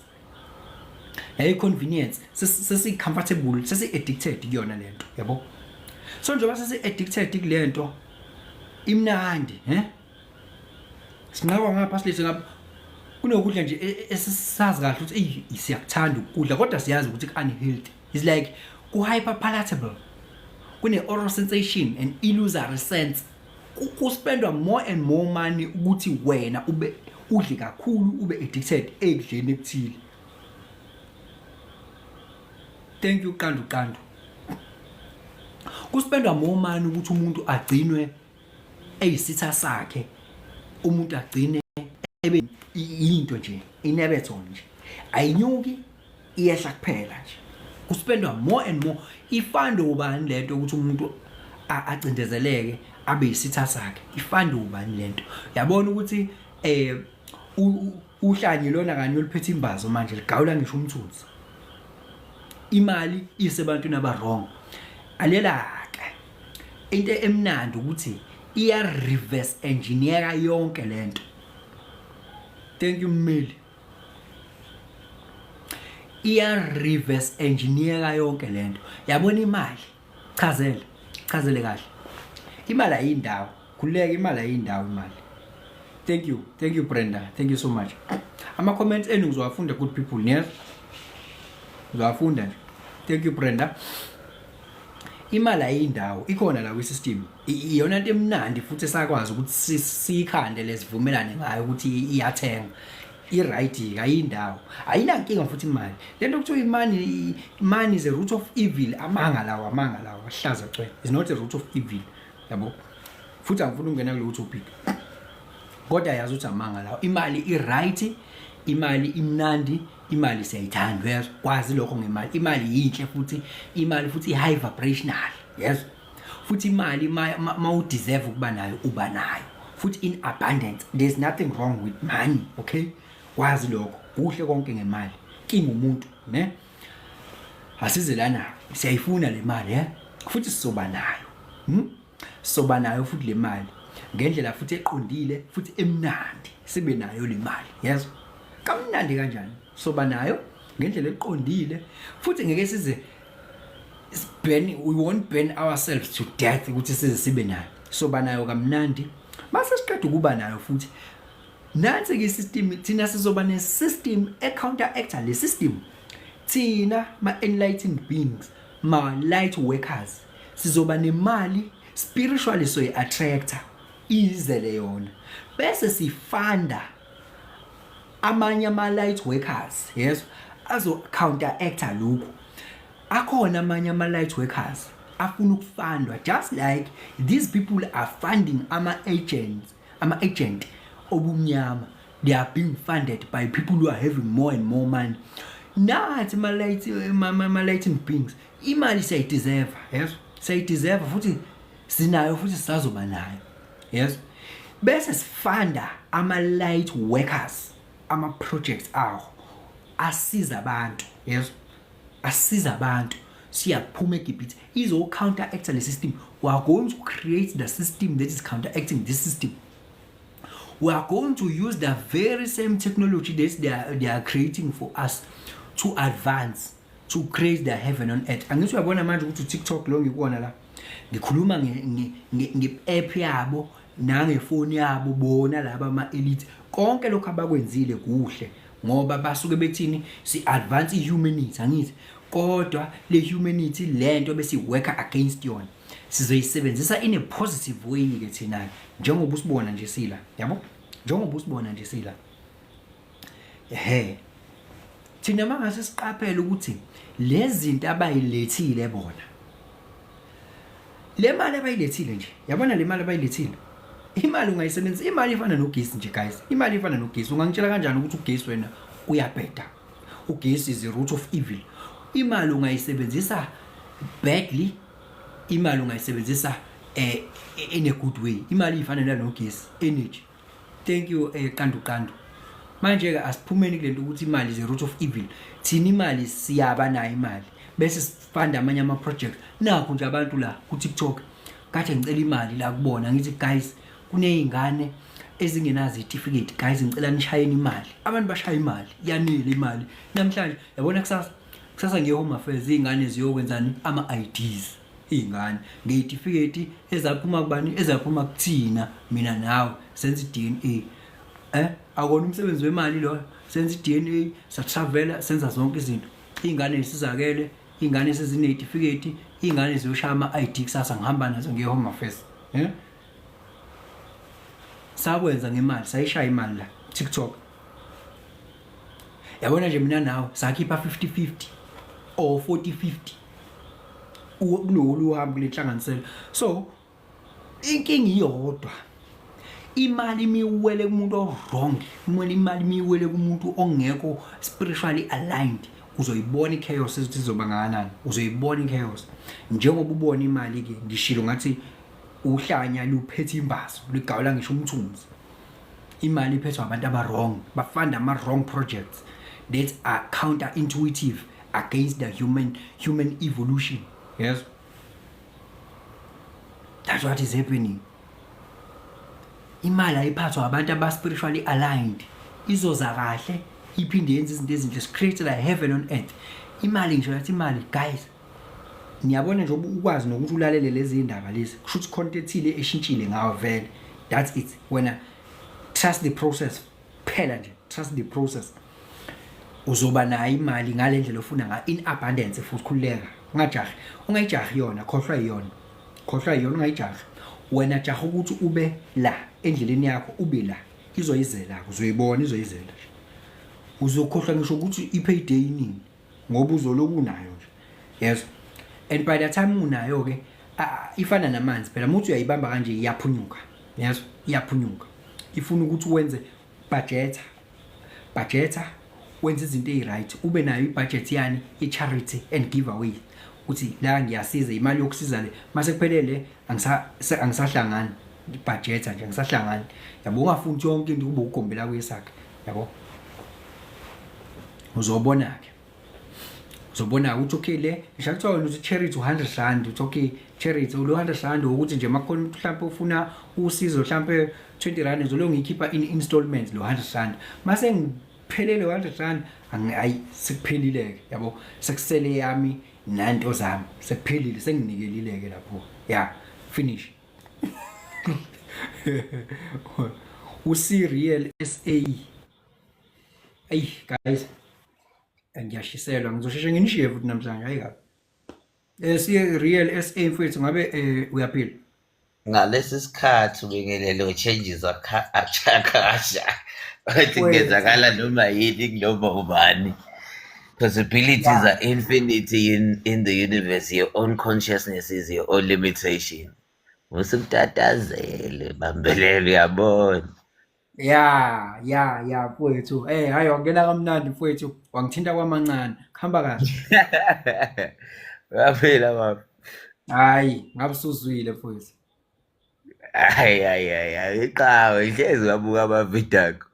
yayi convenience, sesi comfortable, sesi addicted kuyona lento, yabo. So njengoba sesi addicted kulento imnandi, sinqakwa ngapha, silethe ngapha, kunokudla nje esisazi kahle ukuthi eyi, siyakuthanda ukudla, kodwa siyazi ukuthi ku-unhealthy. It's like ku-hyper palatable, kune-oral sensation and illusory sense. Kuspendwa more and more money ukuthi wena ube udle kakhulu, ube addicted ekudleni ekuthile. Thank you, qandu qandu. Kuspendwa more money ukuthi umuntu agcinwe eyisitha sakhe, umuntu agcine ebe into nje inebetho nje, ayinyuki, iyehla kuphela nje. Kuspendwa more and more. Ifundwa ubani lento ukuthi umuntu acindezeleke, abe yisitha sakhe? Ifundwa ubani lento? Yabona ukuthi uhlanye lona kanye oluphethe imbazo manje ligawula ngisho umthunzi. Imali isebantwini aba wrong. Alela ke, into emnandi ukuthi iya reverse engineer yonke lento. Thank you, Mmeli. Iya reverse engineer yonke lento, yabona. Imali, chazele, chazele kahle, imali ayindawo. Khululeka, imali ayindawo, imali. Thank you, thank you, Brenda, thank you so much. Ama comments enu ngizowafunda, good people, yes, ngizowafunda nje. Thank you, Brenda. Imali ayindawo, ikhona la kwi-system. Iyona nto emnandi futhi esakwazi ukuthi siyikhande lesivumelane ngayo ukuthi iyathenga, i-right, ayindawo, ayinankinga futhi imali. Lento kuthiwa imali, money is a root of evil, amanga lawo, amanga lawo ahlaza cwe. Is not a root of evil, yabo. Futhi angifuni ukungena kuleyo topic, kodwa yazi ukuthi amanga lawo. Imali i-right, imali imnandi, imali siyayithanda, uyezwa? Kwazi lokho ngemali. Imali yinhle futhi, imali futhi i-high vibrational, yes. Futhi imali ma udeserve ukuba nayo, uba nayo futhi in abundance. There's nothing wrong with money, okay? Kwazi lokho, kuhle konke ngemali. Kinga umuntu ne asize lana, siyayifuna le mali, futhi sizoba nayo, Soba nayo futhi le mali ngendlela futhi eqondile futhi emnandi. Sibe nayo le mali, yezwa, kamnandi kanjani. Soba nayo ngendlela eqondile futhi ngeke size burn, we won't burn ourselves to death ukuthi size sibe nayo. Soba nayo kamnandi. Mase siqeda ukuba nayo futhi, nansi ke system. Thina sizoba ne system e counteractor le system. Thina ma enlightened beings, ma light workers, sizoba nemali spiritually, so attractor izele yona, bese sifunda amanye ama light workers, yes, azo counteractor lokhu. Akhona amanye ama light workers afuna ukufundwa, just like these people are funding ama agents, ama agent obumnyama. They are being funded by people who are having more and more money. Nathi ma lighting beings, imali siyayideserve, yes, siyayideserve futhi sinayo futhi sisazoba nayo, yes. Bese sifunda ama light workers, ama projects awo asiza abantu, yes, asiza abantu. Siyaphuma eGibhithe, izo counteract le system. We are going to create the system that is counteracting this system. We are going to use the very same technology that they are creating for us to advance, to create the heaven on earth. Angithi uyabona manje ukuthi uTikTok lo ngikuwona la ngikhuluma nge-app yabo nangefoni yabo, bona laba ama-elite, konke lokhu abakwenzile kuhle ngoba basuke bethini? Si-advance i-humanity, angithi? Kodwa le humanity lento bese work against yona, sizoyisebenzisa in a positive way ke thina, njengoba usibona nje sila, yabo, njengoba usibona nje sila. Ehe, thina mangase siqaphele ukuthi lezi zinto abayilethile bona, le mali abayilethile nje, yabona le mali abayilethile, imali ungayisebenzisa. Imali ifana nogesi nje, guys, imali ifana nogesi. Ungangitshela kanjani ukuthi ugesi wena uyabheda? Ugesi is the root of evil. Imali ungayisebenzisa badly, imali ungayisebenzisa In a good way, imali ifana nalogesi, energy. Thank you, Qandu Qandu. Manje ke asiphumeni kulento ukuthi imali is a root of evil. Thina imali siyaba nayo imali, bese sifanda amanye ama projects. Nakho nje abantu la ku TikTok kade ngicela imali la kubona, ngithi, "Guys, kuneyingane ezingenazo izitifiketi. Guys, ngicela nishayeni imali." Abantu bashaya imali, yanele imali namhlanje. Yabona kusasa, kusasa ngiye Home Affairs, izingane ziyokwenzani? Ama IDs, izingane ngeyitifiketi ezaphuma kubani? Ezaphuma kuthina, mina nawe, senza i-DNA. Akona umsebenzi wemali lo. Senza i-DNA, satravela, senza zonke izinto. Izingane zisizakele, izingane sezineyitifiketi, izingane ziyoshaya ama-ID kusasa. Ngihamba nazo ngiye Home Affairs. Sakwenza ngemali, sayishaya imali la TikTok. Yabona nje, mina nawe sakhipha 50-50 or 40-50 kulolu uhambo, kule nhlanganisela. So inkinga iyodwa: imali imiwele kumuntu o-wrong, imali imiwele kumuntu ongekho spiritually aligned. Uzoyibona i-chaos ukuthi izoba ngakanani, uzoyibona i-chaos njengoba ubona imali-ke. Ngishilo ngathi uhlanya luphethe imbazo, ligawula ngisho umthunzi. Imali iphethwe abantu aba-wrong, bafanda ama-wrong projects that are counter-intuitive against the human evolution. Yes, that's what is happening. Imali ayiphathwa abantu aba-spiritually aligned, izoza kahle, iphinde yenze izinto ezinhle. Create like heaven on earth. Imali, ngisho yathi imali, guys, niyabona nje, ukwazi nokuthi ulalele lezi ndaba lezi, kusho ukuthi khona into ethile eshintshile ngawe vele. That's it. Wena trust the process phela nje, trust the process. Uzoba nayo imali ngale ndlela ofuna ngayo, in abundance futhi. Khululeka, ungajahi, ungayijahi yona, khohlwa yiyona, khohlwa yiyona, ungayijahi. Wena jaha ukuthi ube la endleleni yakho, ube la, izoyizela, uzoyibona izoyizela nje. Uzokhohlwa ngisho ukuthi i-payday inini, ngoba uzoloku unayo nje. Yes, and by the time unayo ke, ifana namanzi phela, muthi uyayibamba kanje, iyaphunyuka. Yes, iyaphunyuka. Ifuna ukuthi wenze budget, budgeta, wenze izinto ezi-right, ube nayo i-budget yani i-charity and giveaway, uthi la ngiyasiza, imali yokusiza le, mase kuphelele angisahlangani, ibudgeta nje, angisahlangani, yabo. Ungafuni ukuthi yonke into kube ugombela kuyesakhe, yabo. Uzobona ke, uzobona ukuthi okay, le ngisho kuthiwa wena uthi charity R100, uthi okay, charity lo R100 ukuthi nje makhona mhlawumbe ufuna usizo, mhlawumbe R20, ngizolo ngiyikhipha in installments lo R100. Mase ngiphelele R100, ayi, sekuphelile ke, yabo, sekusele yami nanto zami, sekuphelile, senginikelile ke lapho. Yeah, finish. Usi-Real SA. Ayi guys, ngiyashiselwa, ngizosheshe nginishiye futhi namhlanje. Hayi kabi, si Real SA mfethu, ngabe uyaphila? Ngalesi sikhathi ubingelele u-changes achakasha wathi kungenzakala noma yini kunoma ubani. Possibilities are infinity in the universe. Your own consciousness is your own limitation. Usukutatazele, bambelele, uyabona. Ya, mfowethu, hayi, wangena kamnandi mfowethu, wangithinta kwamancane. Kuhamba kahle? Uyaphila, baba? Hayi, ngabe usuzwile, mfowethu. Hayi, hayi, hayi, hayi, iqhawe, hlezi wabuka amavidiyo akho.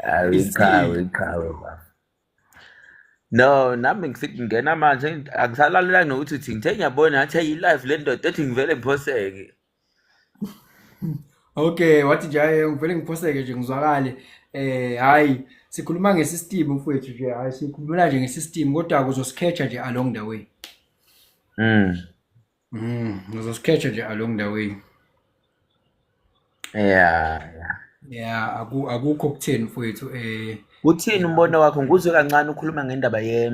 Hayi, iqhawe, iqhawe, baba. No, nami ngisithi ngingena manje, angisalalelanga nokuthi uthi ngithe ngiyabona ngathi hey, i-live le ndoda ethi ngivele ngiphoseke. Okay, wathi nje hayi, ngivele ngiphoseke nje, ngizwakale. Hayi, sikhuluma nge-system mfowethu nje, hayi, sikhulumela nje nge-system, kodwa uzosikhetha nje along the way. Uzosikhetha nje along the way. Yeah. Yeah, akukho kutheni mfowethu. Uthini umbono wakho? Ngikuzwe kancane ukhuluma ngendaba ye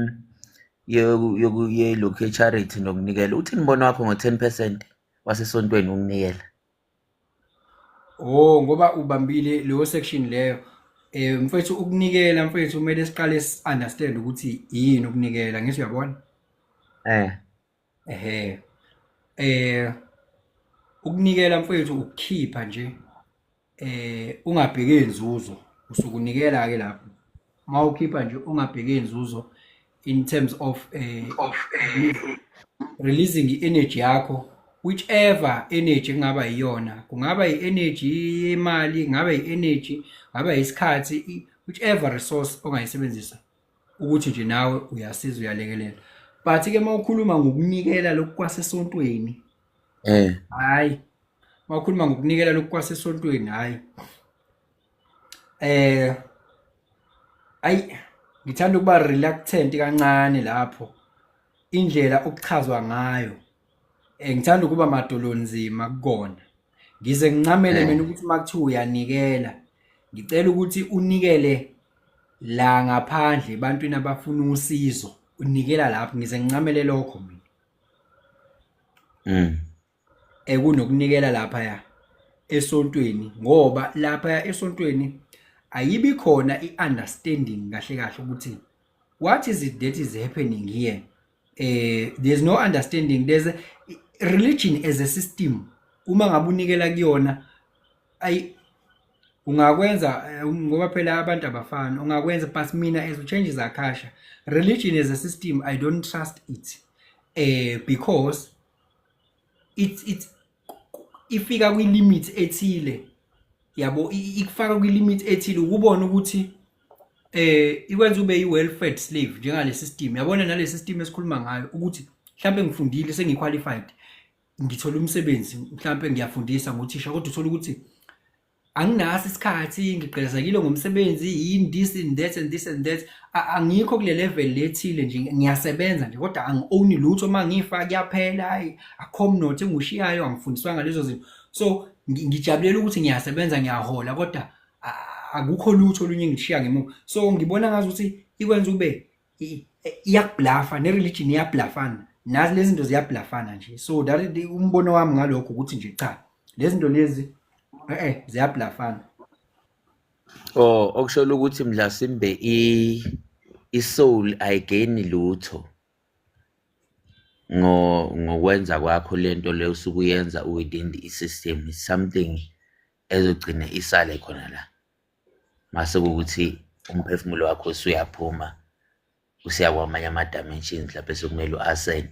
yoku yelokhu ye-charity nokunikela. Uthini umbono wakho ngo-10% wasesontweni ukunikela? Oh, ngoba ubambile leyo section leyo. Mfowethu, ukunikela mfowethu, kumele siqale understand ukuthi yini ukunikela, ngithi uyabona? Eh. Ehhe. Ukunikela mfowethu ukukhipha nje ungabheki inzuzo, usukunikela ke lapho. Mawukhipha nje ungabheki inzuzo. In terms of releasing i-energy yakho, whichever energy kungaba iyona, kungaba i-energy yemali, kungaba i-energy, kungaba isikhathi, whichever resource ongayisebenzisa ukuthi nje nawe uyasiza, uyalekelela. But ke mawukhuluma ngokunikela lokhu kwasesontweni, hayi, mawukhuluma ngokunikela lokhu kwasesontweni, hayi, ayi, ngithanda ukuba reluctant kancane lapho indlela okuchazwa ngayo. Ngithanda ukuba madolonzima kukona, ngize ngincamele mina ukuthi makuthiwa uyanikela, ngicela ukuthi unikele la ngaphandle ebantwini abafuna usizo, unikela lapho, ngize ngincamele lokho mina ekunokunikela lapha esontweni, ngoba lapha esontweni ayibi khona i-understanding kahle kahle ukuthi what is it that is happening here. There's no understanding. There's a, religion as a system, uma ngabe unikela kuyona, ayi, ungakwenza ngoba phela abantu abafani, ungakwenza. But mina as Changes Akasha, religion as a system, I don't trust it, because it's ifika kwi-limit ethile, yabo, ikufaka kwi-limit ethile ukubona ukuthi ikwenza ube i-well-fed slave njengale system, yabona, nale system esikhuluma ngayo, ukuthi mhlambe ngifundile, sengi-qualified, ngithola umsebenzi, mhlambe ngiyafundisa nguthisha, kodwa uthola ukuthi anginaso isikhathi, ngigqilazekile ngomsebenzi, yini, this and that and this and that. Angikho kule level lethile nje, ngiyasebenza nje kodwa angi-own lutho, uma ngifa kuyaphela, hayi, akho mnotho engushiyayo, angifundiswanga lezo zinto. So ngijabulela ukuthi ngiyasebenza, ngiyahola, kodwa akukho lutho olunye engishiya ngemuva. So ngibona ngazi ukuthi ikwenza ube iyakublafa, ne-religion iyablafana, nazi lezi zinto ziyablafana nje. So that umbono wami ngalokho ukuthi nje cha, lezi zinto lezi ziyablafana. Oh, okusho ukuthi mhlasimbe i-soul ayi-gain lutho ngokwenza kwakho lento le usuke uyenza within the system, is something ezogcina isale khona la mase kuwukuthi umphefumulo wakho usuyaphuma usiya kwamanye ama-dimensions, mhlawumbe sekumele u-ascend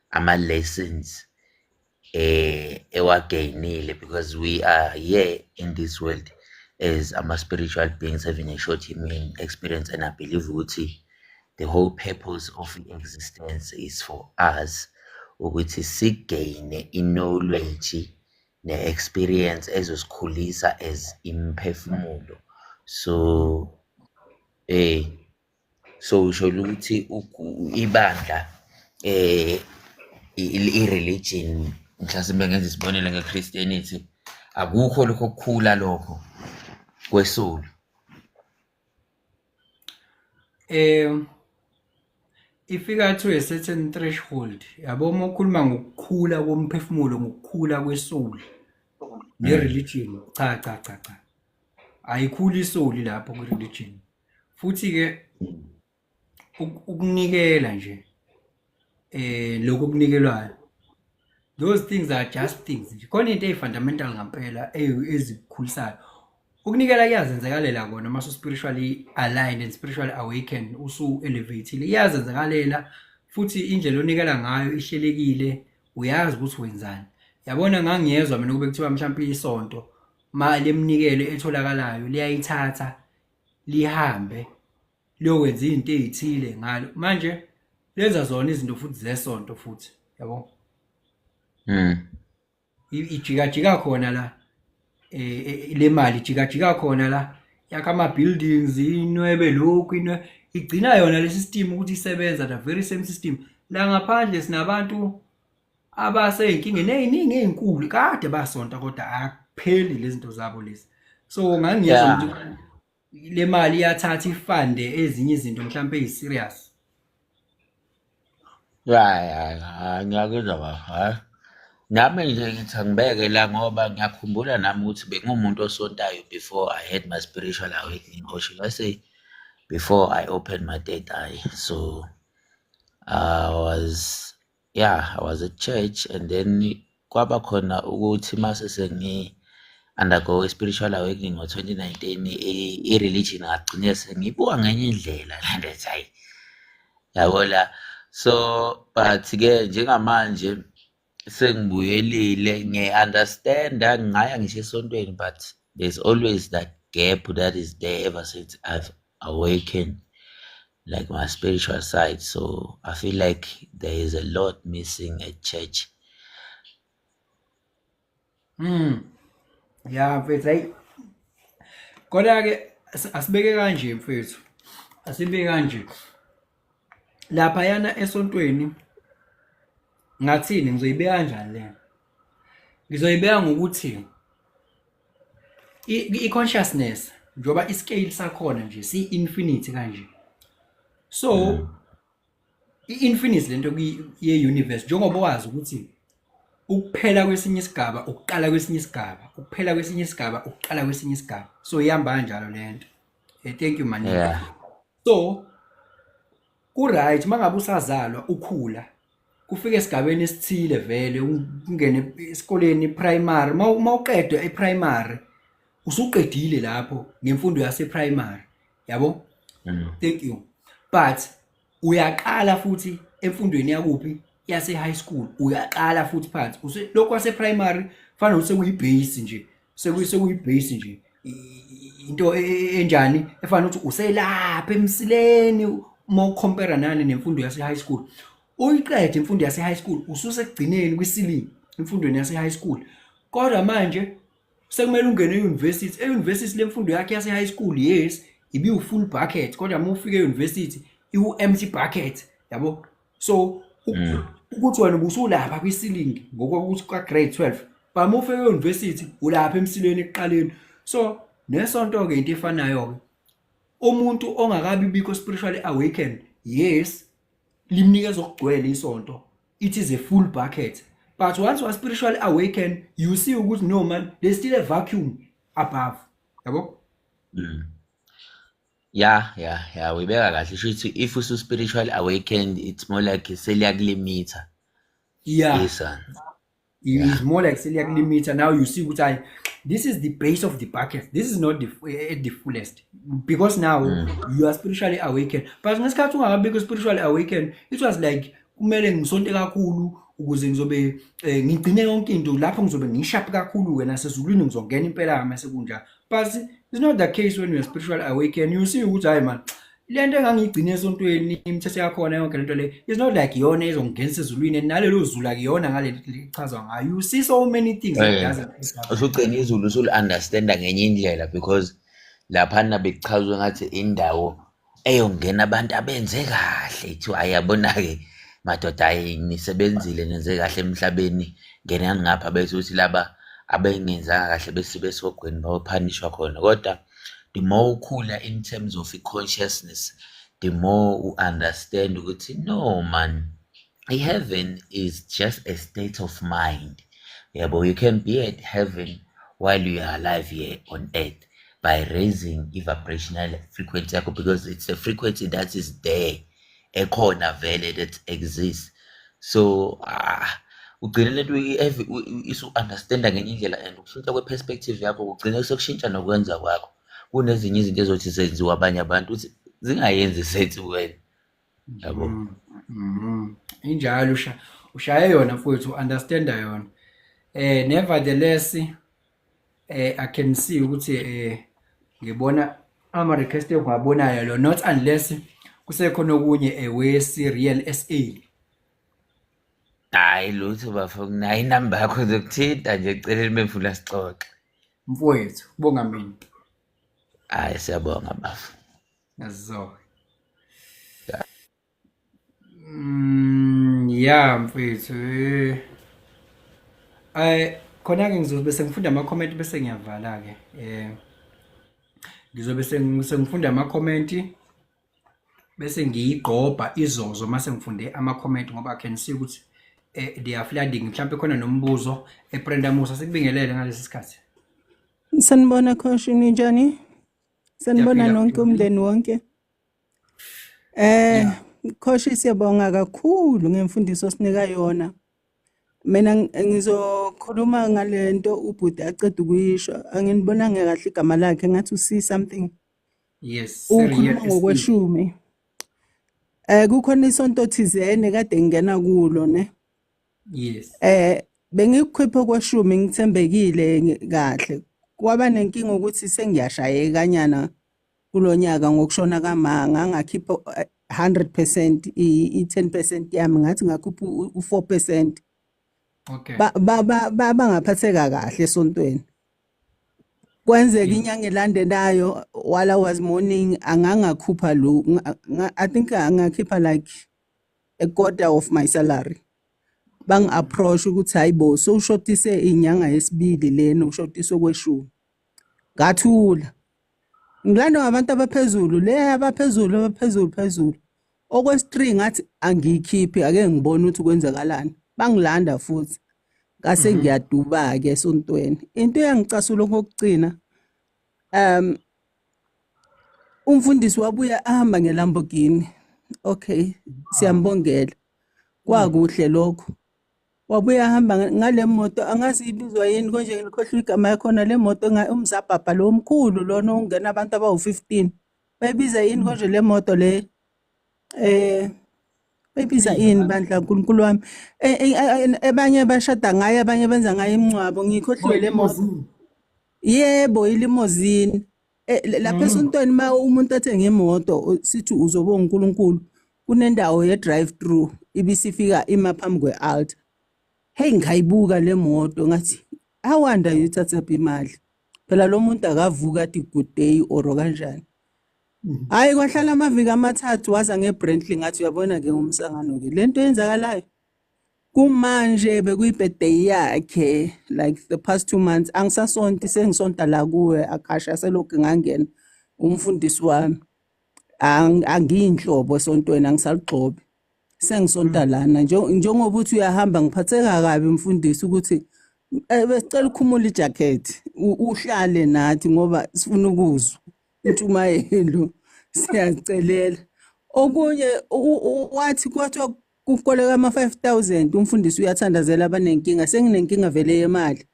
ama-lessons ewa-gain-ile, because we are here in this world as ama-spiritual beings having a short human experience, and I believe ukuthi the whole purpose of existence is for us ukuthi si-gain-e i-knowledge ne-experience ezosikhulisa as imiphefumulo. So so usho ukuthi ibandla, i-religion, mhlasimbe ngenza isibonelo nge-Christianity, akukho lokho kukhula lokho kwe-soul? Ifika to a certain threshold, yabo, uma ukhuluma ngokukhula komphefumulo, ngokukhula kwe-soul ne-religion, cha, cha, cha, cha, ayikhuli i-soul lapho kwi-religion. Futhi-ke ukunikela nje, lokhu okunikelwayo, those things are just things nje. Khona into eyi-fundamental ngampela ezikukhulisayo. Ukunikela kuyazenzakalela kona uma spiritually aligned and spiritually awakened, usu-elevated, iyazenzakalela, futhi indlela onikela ngayo ihlelekile, uyazi ukuthi wenzani, yabona. Ngangiyezwa mina kube kuthiwa mhlawumbe isonto mali eminikelo etholakalayo liyayithatha lihambe liyokwenza izinto ezithile ngalo, manje lenza zona izinto futhi zesonto futhi, yabo. Ijikajika khona la, le mali ijikajika khona la, yakha ama buildings, inwebe lokhu, inwe igcina yona le system ukuthi isebenza, the very same system. La ngaphandle sinabantu abasey'nkingeni ey'ningi ey'nkulu, kade basonta kodwa akupheli lezi zinto zabo lezi. So ngangiyezwa ukuthi le mali iyathatha i-fund-e ezinye izinto mhlawumbe eyi-serious. Ya, ngiyakuzwa baba. Hhayi. Nami nje ngithi angibeke la ngoba ngiyakhumbula nami ukuthi bengumuntu osontayo before I had my spiritual awakening, or should I say before I opened my third eye. So I was, yeah, I was at church and then kwaba khona ukuthi mase sengi undergo a spiritual awakening ngo-2019, i-religion ngagcine sengiyibuka ngenye indlela, and ethi hayi. Yabo la. So but-ke njengamanje sengibuyelile ngiya-understand-a, ngingaya ngisho esontweni but there's always that gap that is there ever since I've awakened like my spiritual side. So I feel like there is a lot missing at church. Ya mfethu, hayi. Kodwa ke asibeke kanje mfethu. Asibeke kanje. Lapha yana esontweni ngathini, ngizoyibeka kanjani le? Ngizoyibeka ngokuthi i-consciousness njengoba i-scale sakhona nje si-infinity kanje. So i-infinity lento ye-universe, njengoba wazi ukuthi ukuphela kwesinye isigaba ukuqala kwesinye isigaba, ukuphela kwesinye isigaba ukuqala kwesinye isigaba, so ihamba kanjalo lento. Thank you, Manika. So ku-right mangabe usazalwa, ukhula, kufike esigabeni esithile, vele ungene esikoleni primary, mawuqedwa e-primary usuqedile lapho ngemfundo yase-primary, yabo. Thank you. But uyaqala futhi emfundweni yakuphi, yase high school, uyaqala futhi phansi. Lokhu kwase primary fanele ukuthi sekuyi-base nje, sekuyi-base nje, into enjani efana ukuthi uselapha emsileni uma u-compare nani nemfundo yase high school. Uyiqede imfundo yase high school, ususekugcineni kwi-ceiling emfundweni yase high school, kodwa manje sekumele ungene e-university. E-university lemfundo yakhe yase high school, yes, ibiwu-full bucket, kodwa uma ufika e-university iwu-empty bucket, yabo. So ukuthi wena ubusulapha kwi-ceiling ngokuthi ka-grade 12, but uma ufika e-university ulapha emsileni ekuqaleni. So nesonto-ke into efanayo-ke. Umuntu ongakabi bikho spiritually awakened, yes, limnikeza okugcwele isonto, it is a full bucket, but once you are spiritually awakened, you see ukuthi no man, there's still a vacuum above, yabo. Yeah, uyibeka kahle. Sho ukuthi if usu spiritually awakened, it's more like seliyakulimitha. Isa. It's more like seliyakulimita. Now you see ukuthi hayi, this is the base of the bucket, this is not the at the fullest, because now you are spiritually awakened. But ngesikhathi ungakabikho spiritually awakened, it was like kumele ngisonte kakhulu ukuze ngizobe ngigcine yonke into lapho, ngizobe ngi-sharp kakhulu wena sezulwini, ngizongena impela mase kunjalo. But it's not the case when you are spiritually awakened. You see ukuthi hayi man, le nto engangiyigcine esontweni, imithetho yakhona, yonke lento le, it's not like iyona ezongingenisa ezulwini, nalelo zulu akuyona ngale lichazwa ngayo. You see so many things that doesn't add up. Usugcina izulu usuli-understanda ngenye indlela because laphana bekuchazwe ngathi indawo eyongena abantu abenze kahle, kuthiwa ayabona-ke madoda, hayi, nisebenzile, nenze kahle emhlabeni, ngenani ngapha, bese uthi laba abengenzanga kahle bese besihogweni bayo-punishwa khona. Kodwa the more ukhula in terms of i-consciousness, the more u-understand ukuthi no man, i-heaven is just a state of mind, yabo. You can be at heaven while you are alive here on earth by raising i-vibrational frequency yakho, because it's a frequency that is there, ekhona vele, that exists. So ah, ugcine lento isu-understanda ngenye indlela and ukushintsha kwe-perspective yakho kugcine sekushintsha nokwenza kwakho. Kunezinye izinto ezothi zenziwa abanye abantu ukuthi zingayenzi sense kuwena, yabo. Injalo, ushaye yona mfowethu, understanda yona. Nevertheless, I can see ukuthi ngibona ama request engiwabonayo lo, not unless kusekhona okunye we Real SA. Hayi lutho bafo, nginayo inamba yakho, ngizokuthinta nje eceleni bemfuna sixoxe. Mfowethu, kubonga mina. Hayi, siyabonga bafo. Nazo. Yeah mfethu. Khona ke ngizobe sengifunda ama comment bese ngiyavala ke. Ngizobe sengifunda ama comment bese ngiyigqobha izozo mase ngifunde ama comment, ngoba I can see ukuthi they are flooding. Mhlawumbe khona nombuzo. EBrenda Musa, sikubingelele ngalesi sikhathi. Sanibona Khoshi, ninjani? Sanibona Siyaphila. nonke, umndeni wonke. Khoshi, siyabonga kakhulu ngemfundiso osinika yona. Mina ngizokhuluma ngalento ubhuti aceda ukuyisho. Anginibonanga kahle igama lakhe, ngathi u see something. Yes, Ukhuluma Real SA. ngokweshumi. Kukhona isonto thizeni kade ngingena kulo ne. Yes. Bengikukhipha kweshumi ngithembekile kahle. Kwaba nenkinga ukuthi sengiyashayeka kanyana kulonyaka ngokushona kama ngangakhipha 100% i-10% yami ngathi ngakhupha u-4%. Okay. Ba bangaphatheka kahle esontweni. Kwenzeka inyanga elandelayo while I was mourning angangakhupha lo I think angakhipha like a quarter of my salary. Bangi-approach ukuthi hayibo sowushotise inyanga yesibili lena ushotise okweshumi. Ngathula. Ngilandwa ngabantu abaphezulu le abaphezulu abaphezulu phezulu. Okwesi-3 ngathi angiyikhiphi ake ngibone ukuthi kwenzakalani. Bangilanda futhi. Ngase ngiyaduba-ke esontweni. Into eyangicasula okokugcina umfundisi wabuya ahamba ngeLamborghini. Okay, siyambongela. Kwakuhle lokho. Wabuya ahamba ngale moto angazi ibizwa yini konje ngikhohlwa igama yakhona le moto umzabhabha lo omkhulu lona ongena abantu abawu-15. Bayibiza yini konje le moto le? Bayibiza ini bandla nkulunkulu wami? Abanye bashada ngayo abanye benza ngayo imingcwabo ngikhohliwe le moto. Yebo, ilimousine. Lapha esontweni ma umuntu athenga imoto sithi uzoba uNkulunkulu kunendawo ye drive through ibisifika ima phambi kwe-altar. Hey ngayibuka le moto ngathi I wonder uyithathaphi imali. Phela lo muntu akavuka athi good day or kanjani. Hayi kwahlala amaviki amathathu waza ngeBrently ngathi uyabona ke umsangano ke lento eyenzakalayo. Kumanje bekuyi-birthday yakhe like the past 2 months angisasonti sengisonta la kuwe akasha selokhu ngangena umfundisi wami. Angiyinhlobo esontweni angisalugxobi. Sengisonta lana njengoba uthi uyahamba ngiphatheka kabi mfundisi ukuthi besicela ukhumula ijacket uhlale nathi ngoba sifuna ukuzwa intshumayelo siyacelela. Okunye wathi kwathiwa kukoleka ama 5000 umfundisi uyathandazela abanenkinga senginenkinga vele yemali.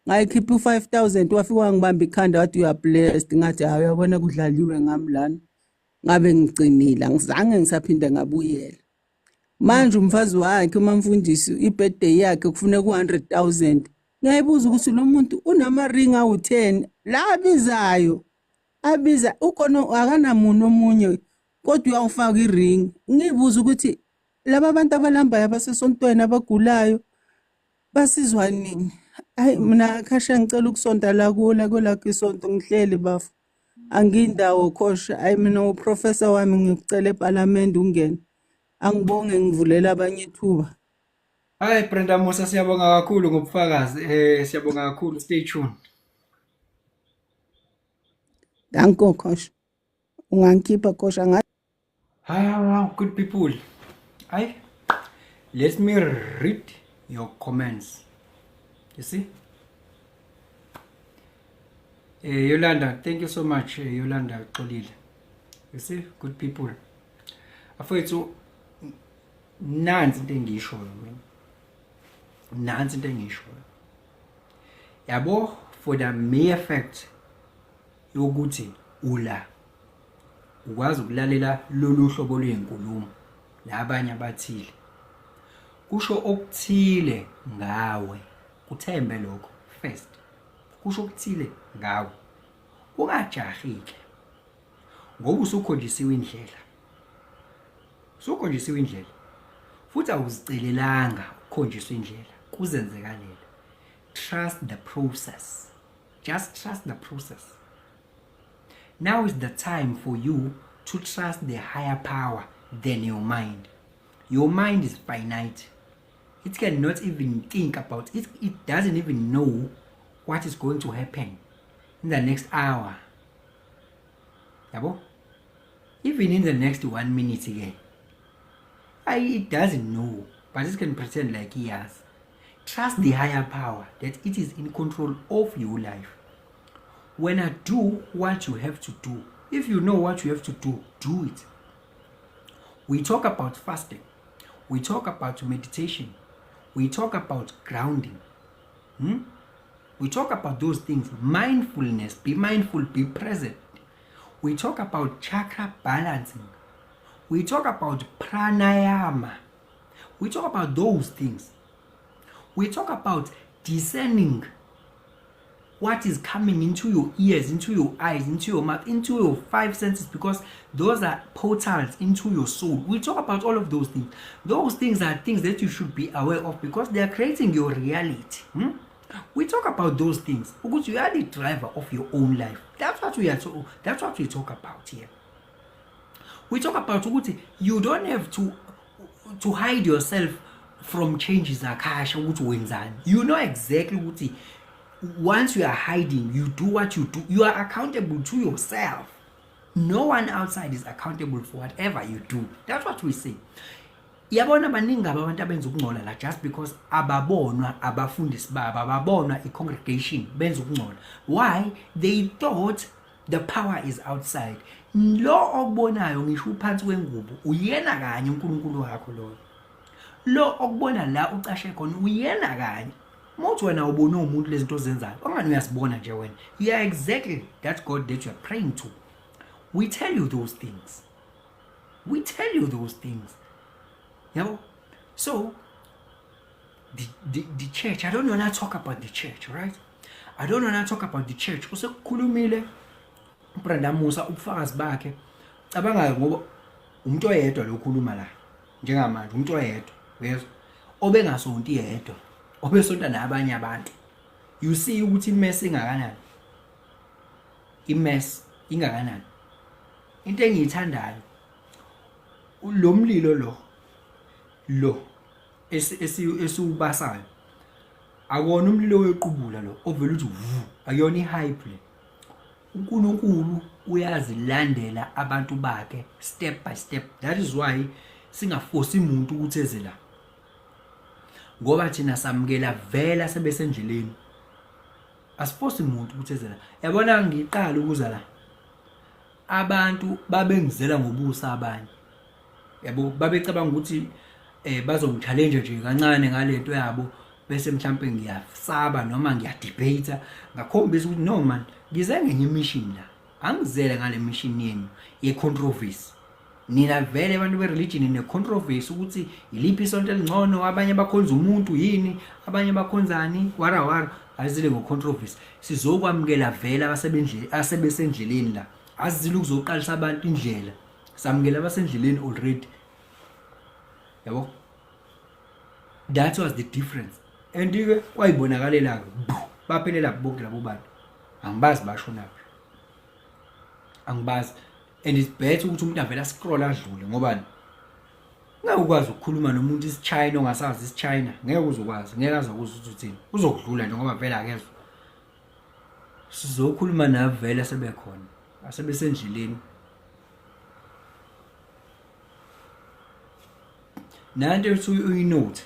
Ngayikhipha u5000 wafika wangibamba ikhanda wathi you are blessed ngathi hayi uyabona kudlaliwe ngami lana. Ngabe ngigcinile angizange ngisaphinda ngabuyela. Manje umfazi wakhe umamfundisi ibirthday yakhe kufuneka u100,000. Ngiyayibuza ukuthi lo muntu unama ring awu10 la abizayo abiza ukhona akanamuntu omunye kodwa uyawufaka iring. Ngibuza ukuthi laba bantu abalambayo abasesontweni abagulayo basizwa nini? Hayi mina khasha ngicela ukusonta la kula kwelakho isonto ngihleli bafo. Angindawo khosha hayi mina uprofessor wami ngikucela eParliament ungene. Angibonge ngivulela abanye ithuba. Hayi Brenda Musa siyabonga kakhulu ngobufakazi. Siyabonga kakhulu, stay tuned. Danko khosha. Ungangikhipha khosha ngathi. Hi, good people. Hi. Let me read your comments. You see? Yolanda, thank you so much, Yolanda Xolile. You see, good people. Afethu nansi into engishoyo mina. Nansi into engishoyo. Yabo, for the mere fact yokuthi ula ukwazi ukulalela lolu hlobo lwenkulumo nabanye abathile kusho okuthile ngawe, kuthembe lokho first, kusho okuthile ngawe, ungajahile ngoba usukhonjisiwe indlela, usukhonjisiwe indlela futhi awuzicelelanga ukukhonjiswa indlela, kuzenzekalela. Trust the process, just trust the process. Now is the time for you to trust the higher power than your mind. Your mind is finite. It cannot even think about it. It doesn't even know what is going to happen in the next hour. Yabo? Even in the next 1 minute again. It doesn't know, but it can pretend like he has. Trust the higher power that it is in control of your life. When I do what you have to do, if you know what you have to do, do it. We talk about fasting. We talk about meditation. We talk about grounding. We talk about those things. Mindfulness, be mindful, be present. We talk about chakra balancing. We talk about pranayama. We talk about those things. We talk about discerning what is coming into your ears, into your eyes, into your mouth, into your five senses, because those are portals into your soul. We talk about all of those things. Those things are things that you should be aware of because they are creating your reality. We talk about those things because you are the driver of your own life. That's what we talk about here. We talk about ukuthi you don't have to hide yourself from changes akasha ukuthi wenzani. You know exactly ukuthi once you are hiding, you do what you do. You are accountable to yourself. No one outside is accountable for whatever you do. That's what we say. Yabona, baningi kabi abantu abenza ukungcola la just because ababonwa abafundisi babo, ababonwa i-congregation, benza ukungcola. Why? They thought the power is outside. Lo okubonayo ngisho uphansi kwengubo uyena kanye uNkulunkulu wakho loyo. Lo okubona la ucashe khona uyena kanye. Uma wena ubone umuntu lezi zinto ozenzayo, ongani uyasibona nje wena. You are exactly that God that you are praying to. We tell you those things. We tell you those things. Yabo? So the church, I don't want to talk about the church, right? I don't want to talk about the church. Usekukhulumile uBrenda Musa ubufakazi bakhe. Cabanga ngoba umuntu oyedwa lo khuluma la. Njengamanje umuntu oyedwa, uyezwa? Obengasonti yedwa, obesonta nabanye abantu. You see ukuthi imess ingakanani? Imess ingakanani? Into engiyithandayo lo mlilo lo esiwubasayo akona umlilo wequbula lo ovela uthi vu, akuyona ihype le. UNkulunkulu uyazilandela abantu bakhe step by step. That is why singaforce umuntu ukuthi eze la, ngoba thina samukela vela sebesendleleni. Asiforce umuntu ukuthi eze la. Yabona, ngiqala ukuza la, abantu babengizela ngobusa abanye, yabo, babecabanga ukuthi bazongichallenge nje kancane ngalento yabo, bese mhlambe ngiyasaba noma ngiyadebate. Ngakhombisa ukuthi no man, ngize ngenye mission la, angizele ngale mission yenu ye controversy. Nina vele abantu be-religion ne-controversy ukuthi iliphi isonto elingcono, abanye bakhonza umuntu yini, abanye bakhonzani, wara wara. Azile ngo-controversy. Sizokwamukela vele asebesendleleni la. Azile ukuzoqalisa abantu indlela, samukela abasendleleni already, yabo. That was the difference. And-ke kwayibonakalela-ke, baphelela bonke labo bantu. Angibazi bashonaphi, angibazi. And it's better ukuthi umuntu avele ascroll adlule, ngobani? Ngeke ukwazi ukukhuluma nomuntu isiChina ongasazi isiChina, ngeke uzokwazi, ngeke aze ukuzwa ukuthi uthini, uzokudlula nje ngoba vele akezwa. Sizokhuluma nabo vele sebekhona, asebesendleleni. Nanto ethi uyinote,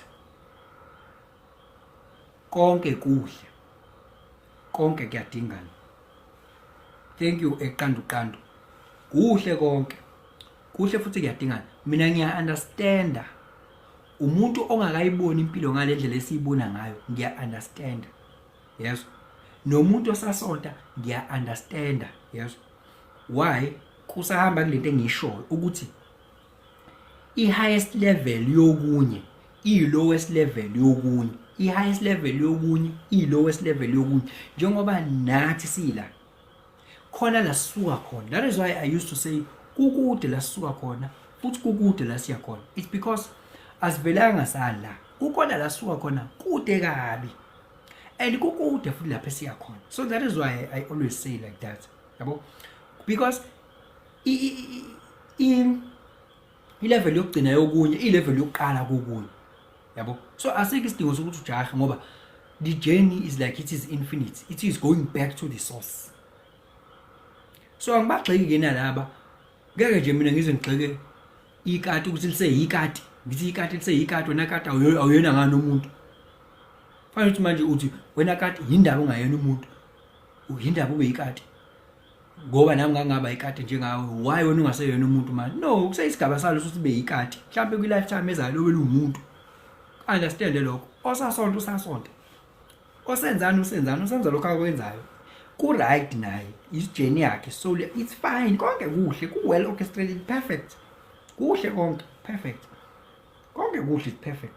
konke kuhle, konke kuyadingana. Thank you, eqandu qandu. Kuhle konke, kuhle futhi kuyadingana. Mina ngiya understanda umuntu ongakayiboni impilo ngale ndlela esiyibona ngayo, ngiya understand, yes. Nomuntu osasonta ngiya understanda, yes. Why? Kusahamba kulento engiyishoyo ukuthi i-highest level yokunye iyi-lowest level yokunye, i-highest level yokunye iyi-lowest level yokunye. Njengoba nathi sila khona la sisuka khona, that is why I used to say kukude la sisuka khona futhi kukude la siya khona. It's because asivelanga sala, kukhona la sisuka khona kude kabi and kukude futhi lapho esiya khona. So that is why I always say like that, yabo, because i-level yokugcina yokunye i-level yokuqala kokunye, yabo. So asikho isidingo sokuthi ujahe ngoba the journey is like it is infinite, it is going back to the source. So angibagxeki-ke nalaba. Ngeke nje mina ngize ngigxeke ikati ukuthi liseyikati, ngithi ikati liseyikati. Wena kati, awuyena ngani umuntu? Fanele ukuthi manje uthi wena kati, yindaba ungayena umuntu, yindaba ube yikati? Ngoba nami ngangaba ikati njengawe. Why wena ungaseyena umuntu manje? No, kuseyisigaba salo ukuthi ube yikati. Mhlawumbe kwi-lifetime ezayo lobe luwumuntu. Understand lokho. Osasonta usasonta, osenzani usenzani, usenza lokho akwenzayo, ku-right naye, is-journey yakhe. So it's fine, konke kuhle, ku-well orchestrated, perfect. Kuhle konke, perfect. Konke kuhle, perfect.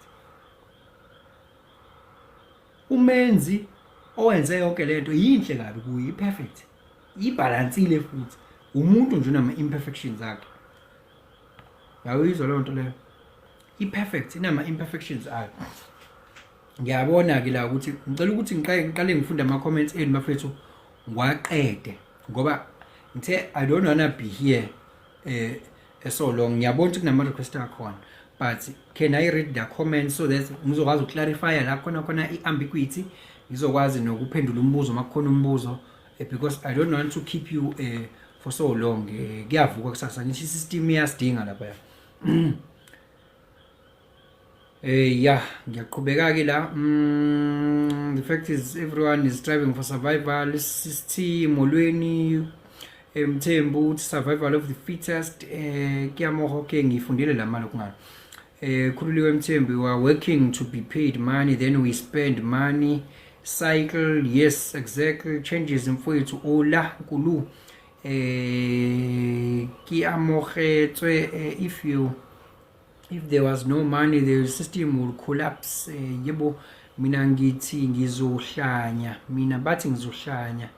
Umenzi owenze yonke lento yinhle kabi kuye, perfect. Ibalansile futhi. Umuntu nje unama imperfections akhe. Yawuyizwa leyo nto leyo. I-perfect inama imperfections ayo. Ngiyabona ke la ukuthi ngicela ukuthi ngiqale ngifunde ama comments enu bafethu, ngiwaqede, ngoba ngithe I don't wanna be here so long. Ngiyabona ukuthi kunama request akhona, but can I read the comments so that ngizokwazi ukuclarify la khona khona i-ambiguity, ngizokwazi nokuphendula umbuzo makukhona umbuzo, because I don't want to keep you for so long. Kuyavuka kusasa, ngisho i-system iyasidinga lapha. Yeah, ngiyaqhubeka ke la. The fact is everyone is striving for survival. Sithi molweni, Mthembu uthi survival of the fittest. Kiyamoho ke ngifundile la mali kungani. Khululiwe Mthembu, we are working to be paid money, then we spend money. Cycle, yes, exactly. Changes mfowethu ola nkulu. Kiamogetswe, if there was no money, the system will collapse. Yebo, mina ngithi ngizohlanya, mina bathi ngizohlanya.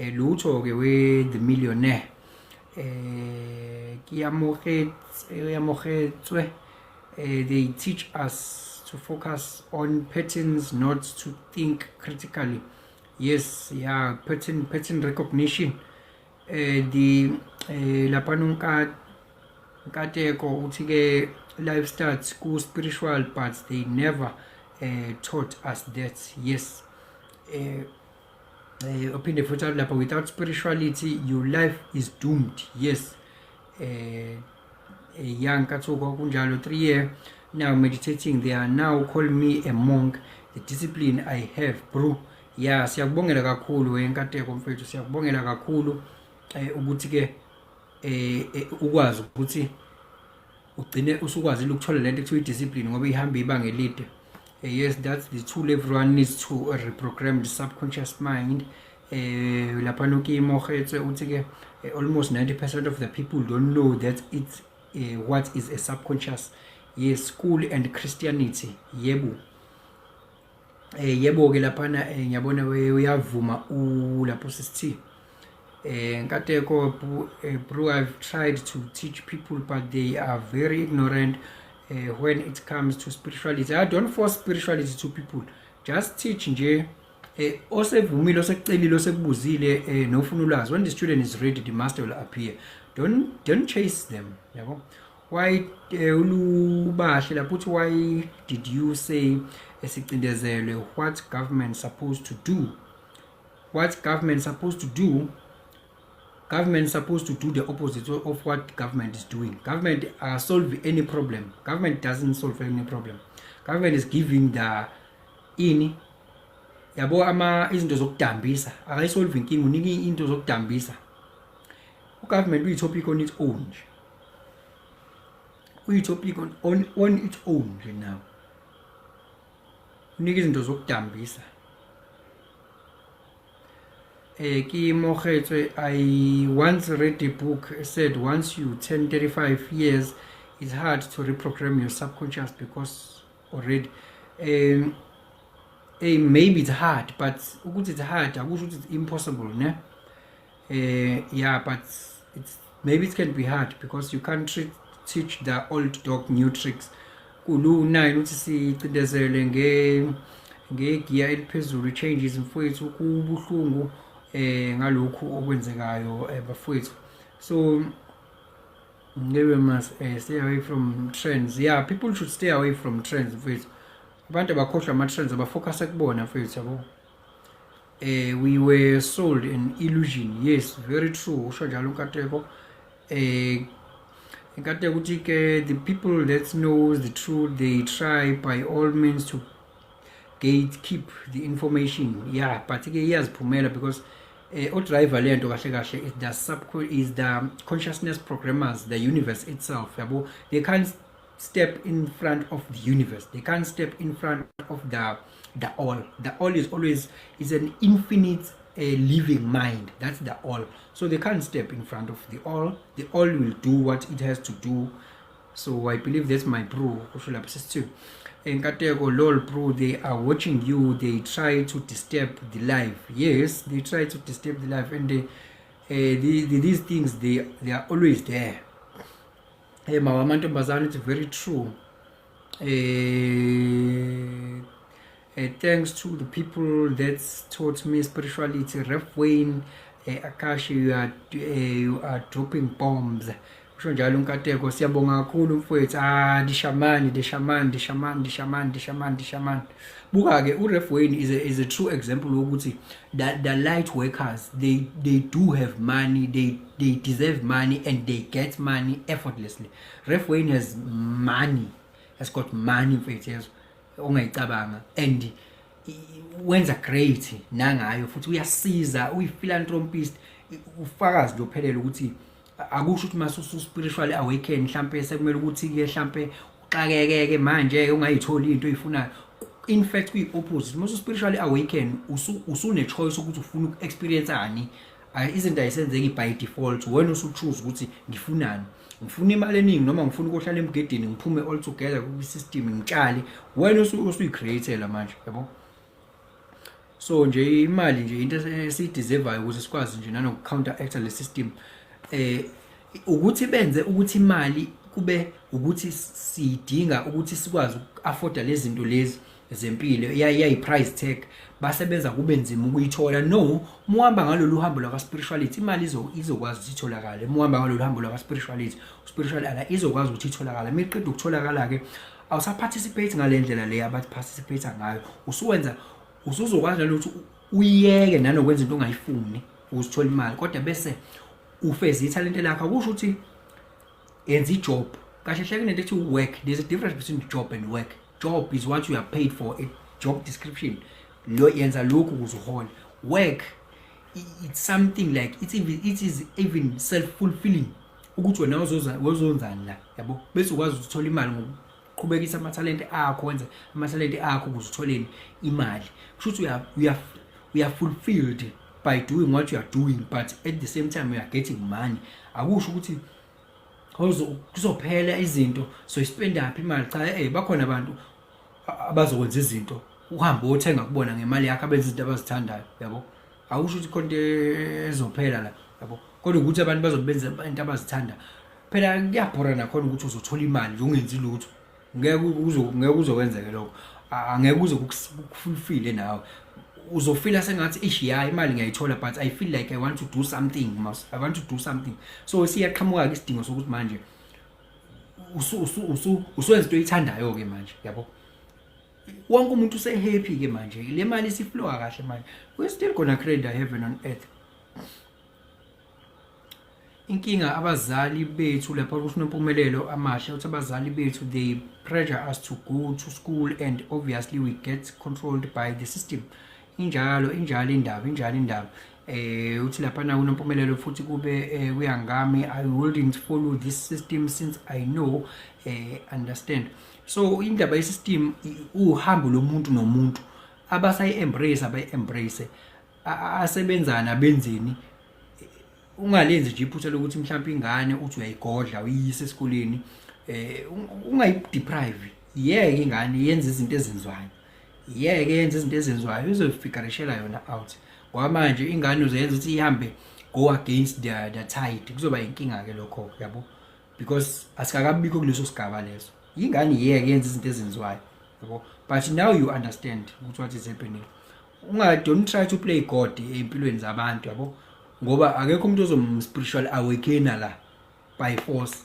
Lutho ke we the millionaire. Kiamogetswe, they teach us to focus on patterns, not to think critically. Yes, yeah, pattern recognition. The lapha Nkateko uthi ke life starts ku spiritual, but they never taught us that. Yes, uphinde futhi lapha, without spirituality your life is doomed. Yes, yeah, Nkathuko, kunjalo. 3 year now meditating, they are now call me a monk, the discipline I have, bro. Yeah, siyakubongela kakhulu wenkateko mfethu, siyakubongela kakhulu ukuthi ke ukwazi ukuthi ugcine usukwazile ukuthola lento ekuthiwa i-discipline, ngoba ihamba ibanga elide. Yes, that's the tool everyone needs to reprogram the subconscious mind. Lapha noKimohetse uthi ke almost 90% of the people don't know that it's what is a subconscious. Yes, school and Christianity. Yebo, yebo ke laphana, ngiyabona uyavuma lapho sisithi Nkateko, bro, I've tried to teach people, but they are very ignorant when it comes to spirituality. I don't force spirituality to people, just teach nje osevumile, osekucelile, osekubuzile, nofuna ulwazi. When the student is ready, the master will appear. Don't chase them, yabo. Why, ulubahle lapho uthi, why did you say esicindezelwe? What government supposed to do? What government supposed to do? Government supposed to do the opposite of what government is doing. Government solve any problem? Government doesn't solve any problem. Government is giving the ini, yabo, ama izinto zokudambisa. Akayisolve inkinga, unika into zokudambisa. Ugovernment uyi-topic on its own nje, uyi-topic on its own nje. Now unika izinto zokudambisa. Kimogetswe, I once read a book said once you turn 35 years, it's hard to reprogram your subconscious because already maybe it's hard, but ukuthi it's hard akusho ukuthi it's impossible, ne? Yeah, but it's maybe it can be hard because you can't teach the old dog new tricks. Kulu 9 uthi sicindezele ngegiya eliphezulu. Changes mfowethu, kubuhlungu ngalokhu okwenzekayo, bafowethu. So we must stay away from trends. Yeah, people should stay away from trends, mfowethu. Abantu abakhohlwa ama-trends, abafocus kubona, mfowethu, yabo. We were sold an illusion. Yes, very true, usho njalo uNkateko. Inkateko uthi ke the people that knows the truth, they try by all means to gatekeep the information. Yeah, but ke iyaziphumela because odriver lento kahle kahle is the consciousness programmers, the universe itself, yabo. They can't step in front of the universe, they can't step in front of the all. The all is always is an infinite living mind. That's the all. So they can't step in front of the all. The all will do what it has to do. So I believe that's my bro, kusho lapha sesithiwe. Enkateko, lol bro, they are watching you, they try to disturb the life. Yes, they try to disturb the life and these things, they are always there. Hey mawa amantombazane, it's very true. Thanks to the people that taught me spirituality, Ref Wayne, Akashi, you are dropping bombs. Kusho njalo uNkateko, siyabonga kakhulu mfowethu. Ah, dishamani, dishamani, dishamani, dishamani, dishamani, dishamani. Buka ke, uRef Wayne is a true example wokuthi the light workers, they do have money, they deserve money and they get money effortlessly. Ref Wayne has money, has got money mfethu, yezo ongayicabanga, and wenza great nangayo futhi uyasiza, uyi-philanthropist, ufakazi lophelele ukuthi akusho ukuthi mase usu-spiritually awaken mhlampe sekumele ukuthi-ke mhlampe uxakekeke manje-ke ungayitholi into oyifunayo. In fact, kuyi-opposite. Mase spiritually awaken, usune-choice ukuthi ufuna uku-experience ani. Izinto ayisenzeki by default. Wena usu-choose ukuthi ngifunani, ngifuna imali eningi noma ngifuna ukuhlala emgedeni, ngiphume all together kwi-system, ngitshale. Wena usuyi-createla manje, yabo. So nje imali nje into esiyideservayo ukuze sikwazi nje nanoku-counteract le system, ukuthi benze ukuthi imali kube ukuthi siyidinga ukuthi sikwazi uku-afforda lezi zinto lezi zempilo, iyayi-price tag, basebenza kube nzima ukuyithola. No, uma uhamba ngalolu hambo lwaka-spirituality, imali izokwazi ukuthi itholakale. Uma uhamba ngalolu hambo lwaka-spirituality, spiritual ala izokwazi ukuthi itholakale. Uma iqeda ukutholakala-ke, awusa-participate ngale ndlela le abathi participate ngayo. Usuwenza, usuzokwazi nalokuthi uyeke nanokwenza into ongayifuni uzithola imali, kodwa bese ufeze ithalente lakho. Akusho ukuthi yenza i-job kahle hle. Kunento ethi work. There's a difference between job and work. Job is what you are paid for, a job description lo, yenza lokhu ukuze uhole. Work, it's something like it is even self fulfilling ukuthi wena uzonzani la, yabo, bese ukwazi ukuthola imali ngokuqhubekisa amathalente akho, wenze amathalente akho ukuze utholeni imali. Kusho ukuthi uya fulfilled by doing what you are doing, but at the same time you are getting money. Akusho ukuthi kuzophela izinto, so ispenda phi imali. Cha, bakhona abantu abazokwenza izinto, uhambe uyothenga kubona ngemali yakho, abenza izinto abazithandayo, yabo. Akusho ukuthi khona into ezophela la, yabo, kodwa ukuthi abantu bazobe benza into abazithanda. Phela kuyabhora nakhona ukuthi uzothola imali nje ungenzi lutho. Ngeke kuzokwenzeke lokho. Angeke uze kukufulfile nawe. Uzofila sengathi ish, ya, imali ngiyayithola, but I feel like I want to do something mas I want to do something. So siyaqhamuka ke isidingo sokuthi manje usuwenza into oyithandayo ke manje, yabo. Wonke umuntu use-happy ke manje, le mali isiflowa kahle manje. We still gonna create the heaven on earth. Inkinga abazali bethu lapha, kusho uNompumelelo Amahle, uthi abazali bethu, they pressure us to go to school and obviously we get controlled by the system. Injalo, injalo indaba, injalo indaba. Uthi lapha na uNompumelelo futhi kube kuyangami, I wouldn't follow this system since I know, understand. So indaba ye-system, uhambo lomuntu nomuntu, abasayi-embrace abayi-embrace, asebenzana abenzeni. Ungalenzi nje iphutha lokuthi mhlawumbe ingane uthi uyayigodla uyiyise esikoleni, ungayi-deprive. Yeke ingane yenze izinto ezenziwayo, yeke yenze izinto ezenziwayo, izofigureshela yona out. Ngoba manje ingane uzoyenza ukuthi ihambe go against the tide, kuzoba inkinga ke lokho, yabo, because asikakabikho kuleso sigaba leso. Ingane yeke yenza izinto ezenziwayo, yabo. But now you understand ukuthi what is happening. Unga don't try to play God empilweni zabantu, yabo, ngoba akekho umuntu ozom spiritual awakener la by force.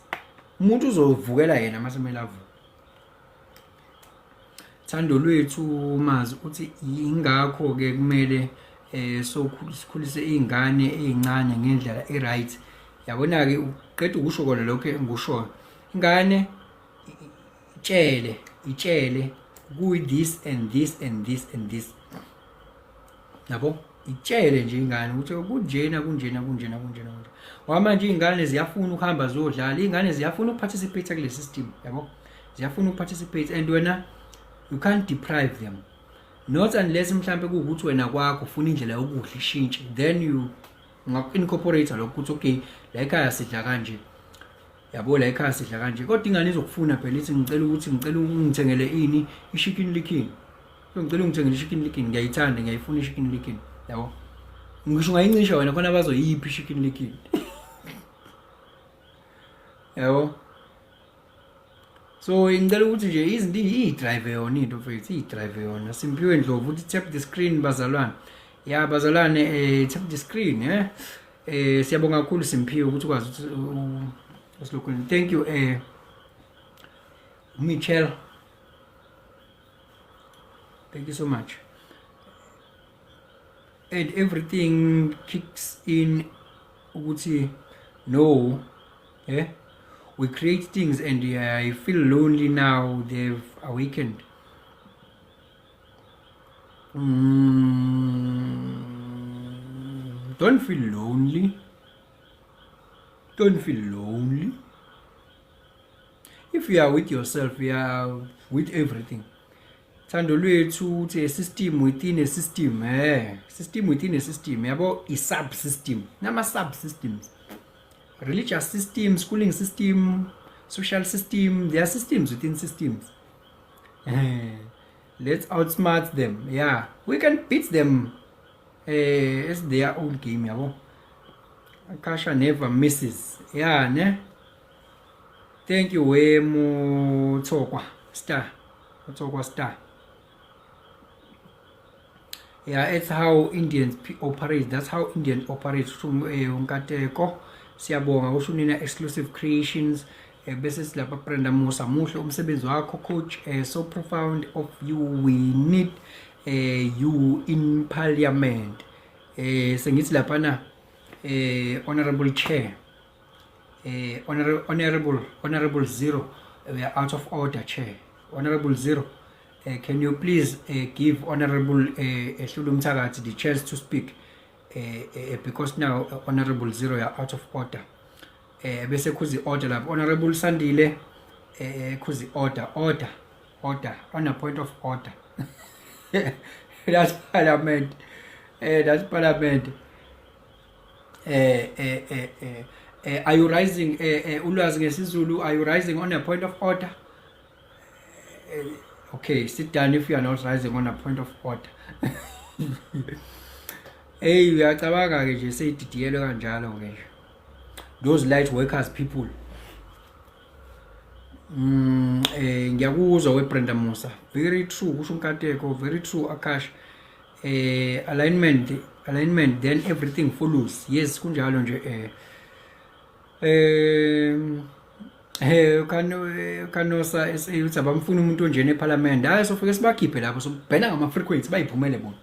Umuntu uzovukela yena masemele avuke. Thando lwethu mazi uthi ingakho ke kumele so sikhulise izingane ezincane ngendlela e-right. Yabona ke, uqeda ukusho kona lokho engikushoyo. Ingane itshele, itshele kuyi this and this and this and this, yabo. Itshele nje ingane ukuthi kunjena, kunjena, kunjena, kunjena, kunjena. Ngoba manje iy'ngane ziyafuna ukuhamba ziyodlala, iy'ngane ziyafuna ukuparticipate kule system, yabo, ziyafuna ukuparticipate and wena you can't deprive them, not unless mhlambe kuwukuthi wena kwakho ufuna indlela yokudla ishintshe, then you ungaku-incorporate lokho ukuthi okay, la ekhaya sidla kanje. Yabo, la ekhaya sidla kanje, kodwa ingane izokufuna phela, ithi ngicela ukuthi ngicela ungithengele ini, i-Chicken Licken. Ngicela ungithengele i-Chicken Licken, ngiyayithanda, ngiyayifuna i-Chicken Licken, yabo. Ngisho ungayincisha wena, khona bazoyiphi i-Chicken Licken, yabo. So ngicela ukuthi nje izinto iyi-drive yona into, mfethu, iyi-drive yona. Simphiwe Ndlovu uthi tap the screen, bazalwane. Ya bazalwane, tap the screen. Siyabonga kakhulu Simphiwe ukuthi ukwazi ukuthi usilokhu. Thank you, Michelle, thank you so much. And everything kicks in ukuthi no, we create things and I feel lonely now they've awakened. Don't feel lonely, don't feel lonely. If you are with yourself, you are with everything. Thando lwethu uthi a system within a system, system within a system, yabo, i subsystem, nama subsystems, religious system, schooling system, social system. There are systems within systems. Let's outsmart them. Yeah, we can beat them. It's their own game, yabo. Akasha never misses. Yeah, ne. Thank you, Wemo Thokwa Star. Thokwa Star. Yeah, it's how Indians operate. That's how Indians operate. Unkateko. Siyabonga kusho nina Exclusive Creations. Bese silapha Brenda Musa, muhle umsebenzi wakho coach, so profound of you. We need you in parliament. Sengithi lapha na honorable chair, honorable zero, we are out of order, chair. Honorable zero, can you please give honorable Hlulu Mthakathi the chance to speak, because now honorable zero, you are out of order. Bese khuzi order lapho, honorable Sandile, khuzi order, order, order on a point of order. That's parliament, that's parliament. Are you rising, ulwazi ngesiZulu, are you rising on a point of order? Okay, sit down if you are not rising on a point of order. Hey, uyacabanga ke nje seyididiyelwe kanjalo ke nje, those light workers people. Ngiyakuzwa weBrenda Musa, very true kusho uNkateko, very true Akash. Alignment, alignment, then everything follows. Yes, kunjalo nje. Kanosa SA uthi abamfuna umuntu onjena eParliament. Hayi, sofike sibakhiphe lapho, sobhena ngama frequency, bayiphumele bona.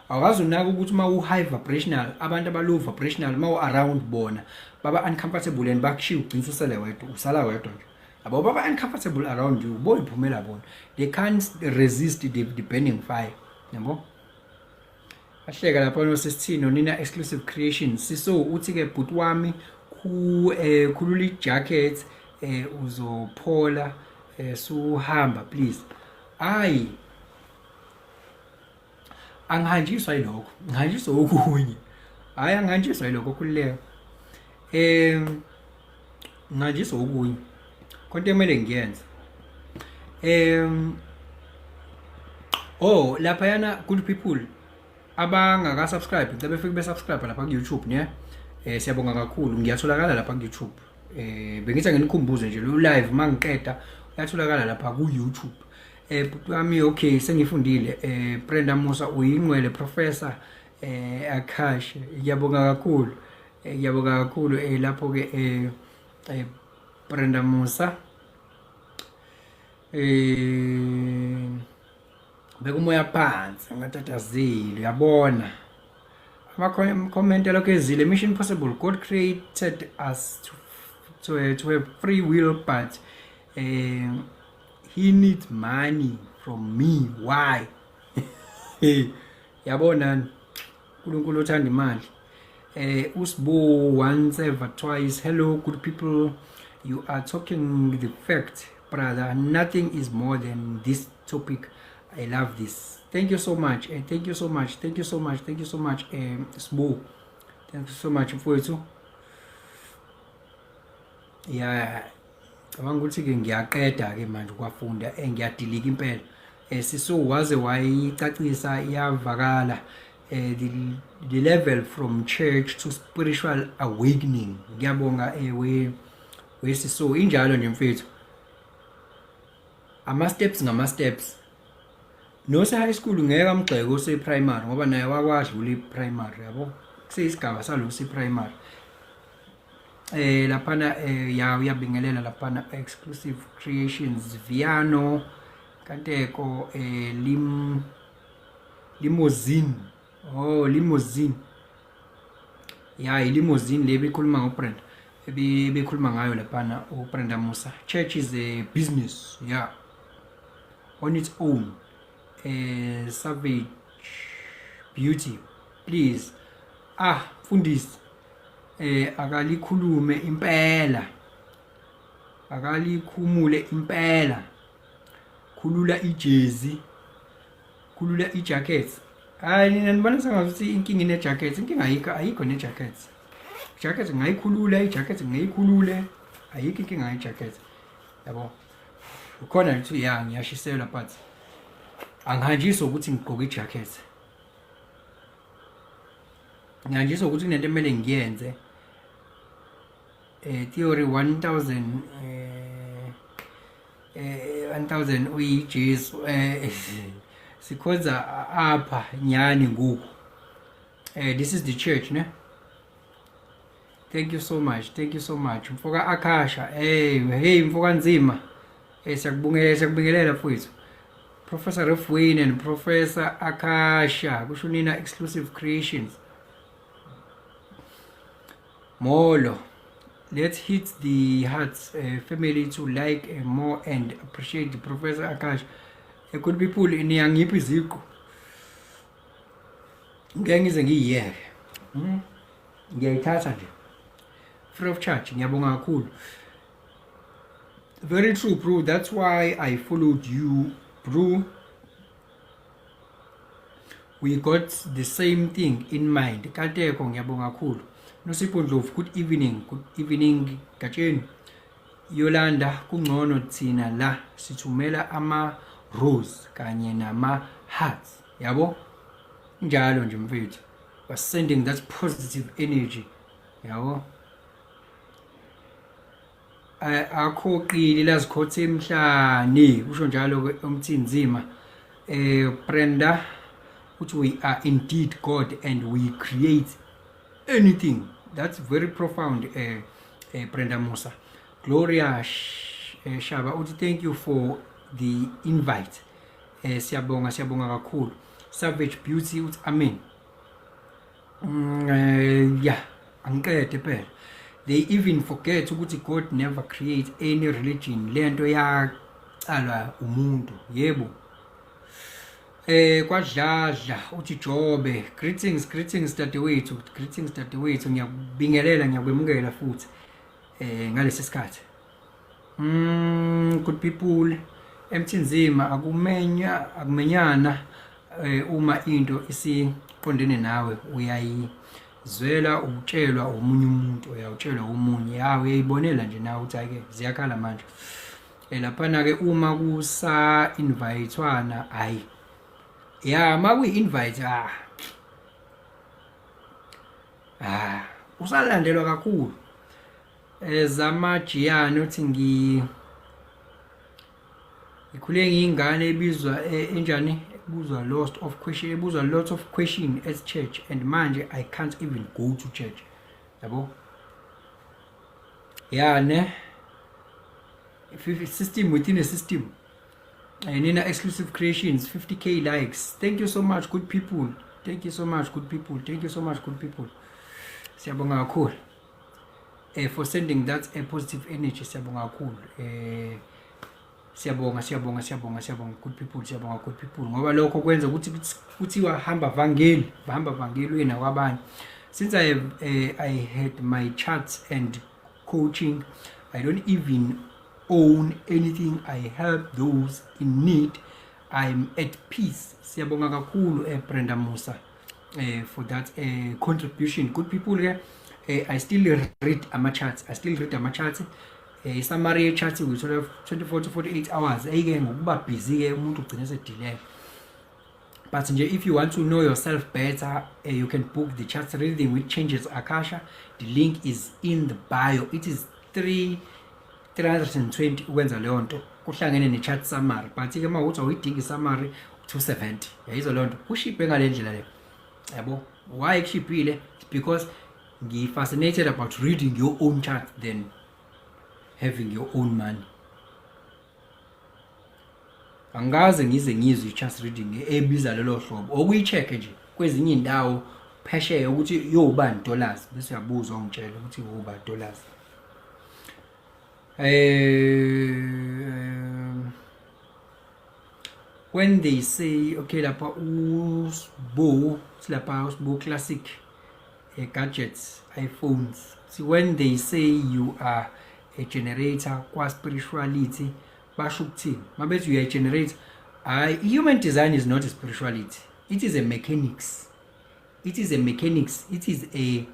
Awukazi unaka ukuthi uma u-high vibrational, abantu aba-low vibrational uma u-around bona baba uncomfortable and bakushiya, ugcina ususele wedwa, usala wedwa nje, yabo, baba uncomfortable around you, boyiphumela bona. They can't resist the burning fire, yabo. Ahleka lapha nosisithino nina Exclusive Creations. Siso uthi ke bhuti wami ku khulula ijacket, uzophola, suhamba please. Ayi, angihanjiswa yilokho, ngihanjiswa okunye. Hayi, angihanjiswa yilokho, khululeka. Ngihanjiswa okunye, konke kumele ngiyenze. Oh, lapha yana, good people abangaka subscribe, ngicela befike be subscribe lapha ku YouTube ne. Siyabonga kakhulu, ngiyatholakala lapha ku YouTube. Bengithi nginikhumbuze nje, lo live mangiqeda uyatholakala lapha ku YouTube. Bhuti wami, okay, sengifundile. Brenda Musa, uyingcwele professor. Akash, ngiyabonga kakhulu. Ngiyabonga kakhulu lapho ke, Brenda Musa. Beka umoya phansi, ungatatazeli, uyabona ama-comment alokhu ezile. Mission possible. God created us to have free will, but he needs money from me, why? Yabona, uNkulunkulu uthanda imali. Usbo once ever twice, hello good people, you are talking the fact, brother. Nothing is more than this topic. I love this. Thank you so much, thank you so much, thank you so much, thank you so much, Sbo, thank you so much mfowethu. Ya, cabanga ukuthi-ke ngiyaqeda-ke manje ukwafunda, ngiyadilika impela. Sisu waze wayicacisa iyavakala, the level from church to spiritual awakening. Ngiyabonga, we Sisu, injalo nje mfethu, ama steps ngama steps. Nose high school ngeke amgxeke ose primary ngoba naye wakwadlula i-primary, yabo, kuseyisigaba salo se-primary. Laphana ya, uyabingelela laphana Exclusive Creations, Viano Kanteko, limousine, oh, limousine, ya, ilimousine le bekhuluma ngoBrenda, ebekhuluma ngayo laphana uBrenda Musa. Church is a business, yeah, on its own. Savage Beauty, please, ah, mfundisi, akalikhulume impela, akalikhumule impela, khulula ijezi, khulula ijacket. Hayi, nina nibona sengathi inkinga ine jacket. Inkinga ayikho, ayikho ne jacket. Jacket ngayikhulula, ijacket ngiyikhulule, ayikho inkinga ngejacket, yabo. Ukhona ngithi ya, ngiyashiselwa, but angihanjiswa ukuthi ngigqoke ijacket, ngihanjiswa ukuthi kunento emele ngiyenze. Theory 1000, 1000 uyiJesu, sikhonza apha nyani ngoku. This is the church, ne? Thank you so much, thank you so much, mfoka Akasha. Hey, hey, mfoka Nzima, siyakubingelela, siyakubingelela mfowethu. Professor Ref Wayne and Professor Akasha, kusho nina Exclusive Creations. Molo. Let's hit the hearts, family, to like more and appreciate the Professor Akash. Good people, niyangipha iziqu. Ngeke ngize ngiyiyeke. Ngiyayithatha nje. Free of charge, ngiyabonga kakhulu. Very true, bro. That's why I followed you, bro. We got the same thing in mind. Kateko, ngiyabonga kakhulu. Nosipho Ndlovu, good evening. Good evening, Gatsheni. Yolanda, kungcono thina la sithumela ama rose kanye nama hearts. Yabo? Njalo nje mfethu. Was sending that positive energy. Yabo? Akhoqile lazikhotha emhlane, kusho njalo ke uMthinzima. Brenda uthi we are indeed God and we create anything. That's very profound, Brenda Musa. Gloria Shaba uthi thank you for the invite. Siyabonga, siyabonga kakhulu. Savage Beauty uthi amen. Yeah, angiqede phela. They even forget ukuthi God never create any religion, lento yaqalwa umuntu, yebo. Kwadladla uthi Jobe, greetings, greetings dadewethu, greetings dadewethu, ngiyakubingelela, ngiyakwemukela futhi ngalesi sikhathi. Good people, Emthinzima, akumenya akumenyana, uma into isiqondene nawe uyayizwela, utshelwa omunye umuntu, uyawutshelwa omunye, ya, uyayibonela nje nawe ukuthi ake ziyakhala manje. Laphana ke uma kusa invitewana, hayi ya, ma kuyi invite, ah, usalandelwa kakhulu. Zamajiyane uthi ngikhule ngiyingane ebizwa, enjani, ebuzwa lot of question, ebuzwa lot of question at church, and manje I can't even go to church, yabo, ya ne, system within a system. Nina Exclusive Creations, 50K likes. Thank you so much, good people. Thank you so much, good people. Thank you so much, good people. Siyabonga kakhulu for sending that positive energy. Siyabonga kakhulu. Siyabonga, siyabonga, siyabonga, siyabonga, good people. Siyabonga, good people, ngoba lokho kwenza ukuthi kuthiwa hamba vangeli, hamba vangeli uye nakwabanye. Since I had my charts and coaching, I don't even own anything. I help those in need. I'm at peace. Siyabonga kakhulu, Brenda Musa, for that contribution. Good people ke, I still read ama-charts, I still read ama-charts. I-summary ye-chart uyithola 24 to 48 hours. Eyike ngokuba busy-ke umuntu ugcine esedileka. But nje if you want to know yourself better, you can book the chart reading with Changes Akasha. The link is in the bio. It is 3 320 ukwenza leyo nto, kuhlangene ne-chart summary. But-ke uma ukuthi awuyidingi i-summary, 270. Yayizwa leyo nto, kushibhe ngale ndlela leyo, yabo. Why kushibhile? It's because ngi-fascinated about reading your own chart than having your own money. Angikaze ngize ngizwe i-chart reading ebiza lelo hlobo, okuyi-check nje kwezinye iy'ndawo phesheya ukuthi yobani dollars, bese uyabuza ongitshela ukuthi yobani dollars. When they say okay, lapha uSbo, lapha uSbo Classic gadgets, iPhones. See, when they say you are a generator kwa spirituality, basho ukuthini mabethi you are a generator? Hayi, human design is not a spirituality, it is a mechanics. It is a mechanics. It is a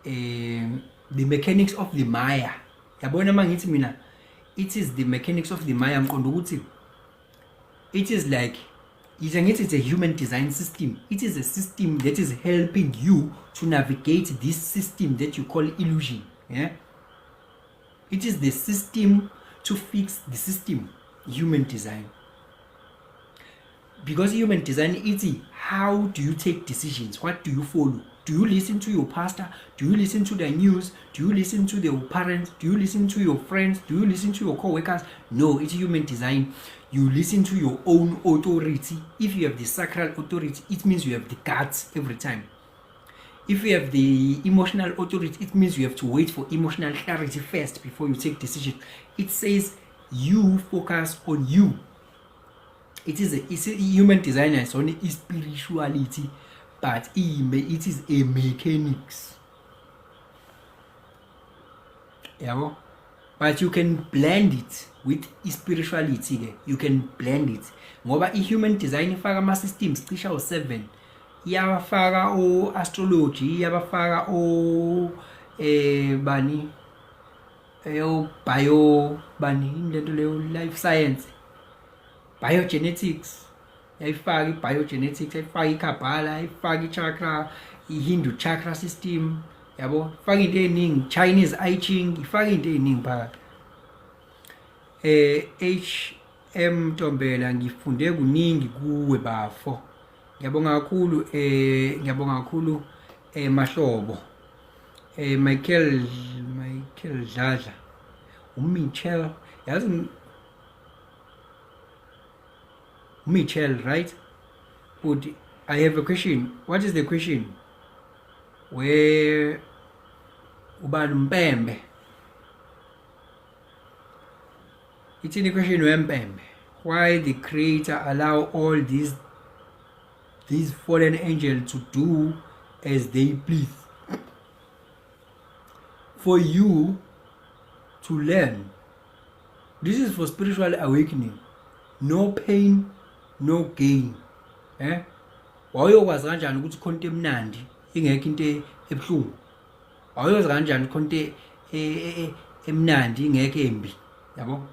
the mechanics of the Maya. Yabona, mangithi mina it is the mechanics of the Maya, ngiqonda ukuthi it is like, yize ngithi it's a human design system, it is a system that is helping you to navigate this system that you call illusion. Yeah, it is the system to fix the system, human design, because human design ithi how do you take decisions, what do you follow? Do you listen to your pastor? Do you listen to the news? Do you listen to the parents? Do you listen to your friends? Do you listen to your co-workers? No, it's human design, you listen to your own authority. If you have the sacral authority, it means you have the guts every time. If you have the emotional authority, it means you have to wait for emotional clarity first before you take decision. It says you focus on you. It's a human design is only spirituality, but it is a mechanics, yabo. But you can blend it with spirituality ke, you can blend it, ngoba i-human design ifaka ama-systems cishe awu-7. Iyabafaka o-astrology, iyabafaka o bani, eyo bio bani, yini lento leyo, life science, biogenetics. Yayifaka i-biogenetics, yayifaka i-Kabbalah, yayifaka i-chakra, i-Hindu chakra system, yabo. Ifaka into ey'ningi, Chinese I Ching, ifaka into ey'ningi phakathi. HM Ntombela, ngifunde kuningi kuwe bafo, ngiyabonga kakhulu. Ngiyabonga kakhulu, Mahlobo. Michael Dladla, uMichel, yazi Michel, right? But I have a question. What is the question? Where ubani uMpembe? Ithini question wempembe? Why the creator allow all these fallen angels to do as they please? For you to learn. This is for spiritual awakening. No pain, no gain. Wawuyokwazi kanjani ukuthi khona into emnandi ingekho into ebuhlungu? Wawuyozi kanjani khona into emnandi ingekho embi, yabo?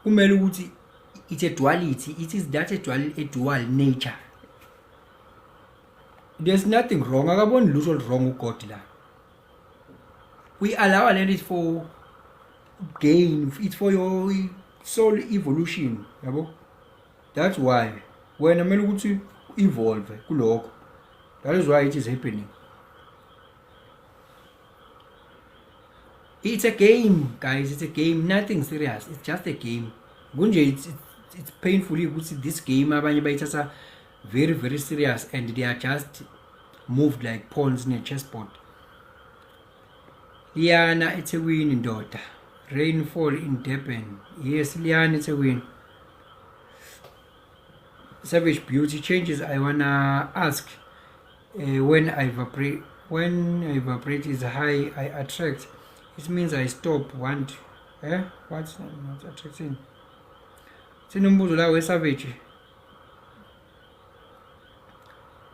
Kumele ukuthi it's a duality. It is that a dual nature. There's nothing wrong, akaboni lutho wrong uGod la. We allow it for gain. It's for your soul evolution, yabo. That's why wena kumele ukuthi evolve kulokho. That is why it is happening. It's a game, guys. It's a game, nothing serious. It's just a game. Kunje it's painfully ukuthi this game abanye bayithatha very very serious and they are just moved like pawns in a chessboard. Liyana eThekwini ndoda. Rainfall in Durban. Yes, liyana eThekwini. Savage Beauty Changes, I wanna ask, when I vibrate is high, I attract. It means I stop want what's not attracting? Sinombuzo la we Savage.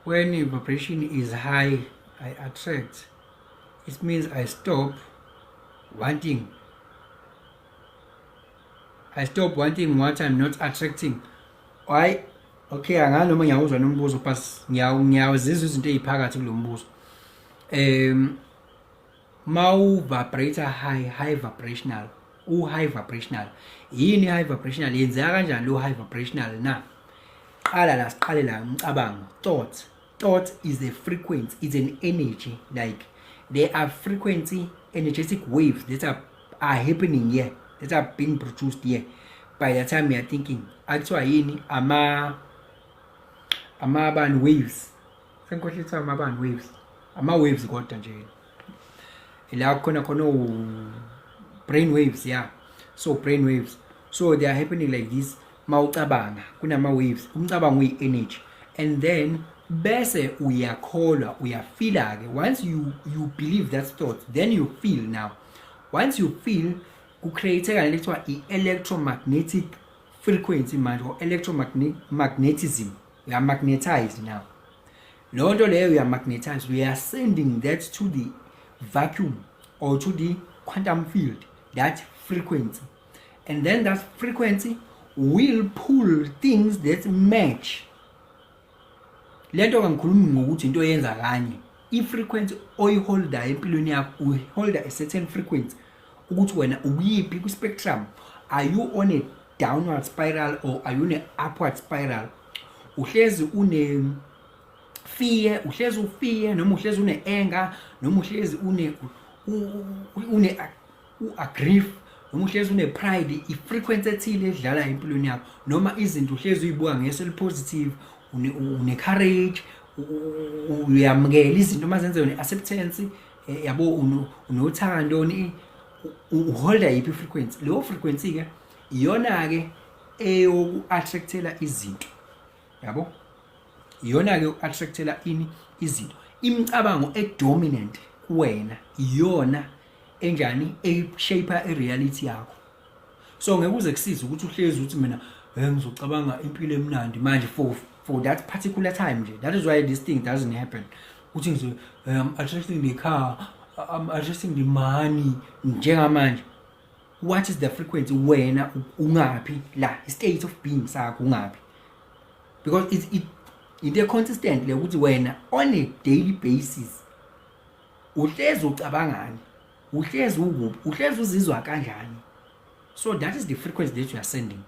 When vibration is high, I attract. It means I stop wanting. I stop wanting what I'm not attracting. Why? Okay, angazi noma ngiyawuzwa nombuzo but ngiyawuzizwa izinto eziphakathi kulo mbuzo. Mawu vibrator high vibrational, u high vibrational. Yini high vibrational? Yenzeka kanjani lo high vibrational na? Qala la, siqale la umcabango, thought. Thought is a frequency, it's an energy. Like there are frequency energetic waves that are happening here, that are being produced here by the time we are thinking. Akuthiwa yini ama bani waves, sengikhohlwe kuthiwa amabani waves, ama waves kodwa nje la khona khona brain waves. Yeah, so brain waves, so they are happening like this. Mawucabanga kunama waves, umcabango uyi energy, and then bese uyakholwa, uyafeela ke. Once you believe that thought, then you feel. Now once you feel, kucreateka lento ekuthiwa i-electromagnetic frequency manje, or electromagnetism. Uyamagnetize now leyo nto leyo, uyamagnetize. We are sending that to the vacuum or to the quantum field, that frequency, and then that frequency will pull things that match lento. Kangikhulumi ngokuthi into oyenza kanye, i-frequency oyiholdayo empilweni yakho, uyiholda a certain frequency ukuthi wena ukuyiphi ku-spectrum. Are you on a downward spiral or are you on a upward spiral? Uhlezi une fear, uhlezi ufear, noma uhlezi une anger, noma uhlezi une u-grief, noma uhlezi une pride, i-frequency ethile edlala empilweni yakho, noma izinto uhlezi uyibuka ngeso elipositive, une courage, uyamukela izinto uma zenziwe, ne-acceptance, yabo, unothando, uholda yiphi i-frequency? Leyo frequency ke iyona ke eyoku-attractela izinto, yabo, iyona ke uku-attractela ini, izinto. Imicabango edominant kuwena iyona enjani, eshape i-reality yakho. So ngeke uze kusize ukuthi uhlezi uthi mina ngizocabanga impilo emnandi manje for that particular time nje. That is why this thing doesn't happen, uthi ngizo I'm attracting the car, I'm attracting the money njengamanje. What is the frequency? Wena ungaphi la, state of being sakho ungaphi? Because it into consistent le ukuthi wena on a daily basis uhlezi ucabangani, uhlezi ukuphi, uhlezi uzizwa kanjani. So that is the frequency that you are sending.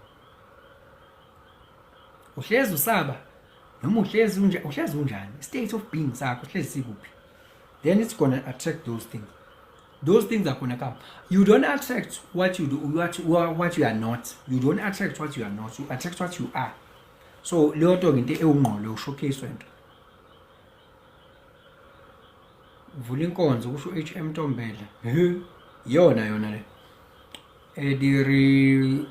Uhlezi usaba noma uhlezi unje, uhlezi unjani, state of being sakho uhlezi sikuphi? Then it's gonna attract those things. Those things are gonna come. You don't attract what you do, what you are not. You don't attract what you are not, you attract what you are. So leyo nto into ewungqolo ushowcase wento. Vula inkonzo kusho HM Ntombela. He, iyona yona le ediri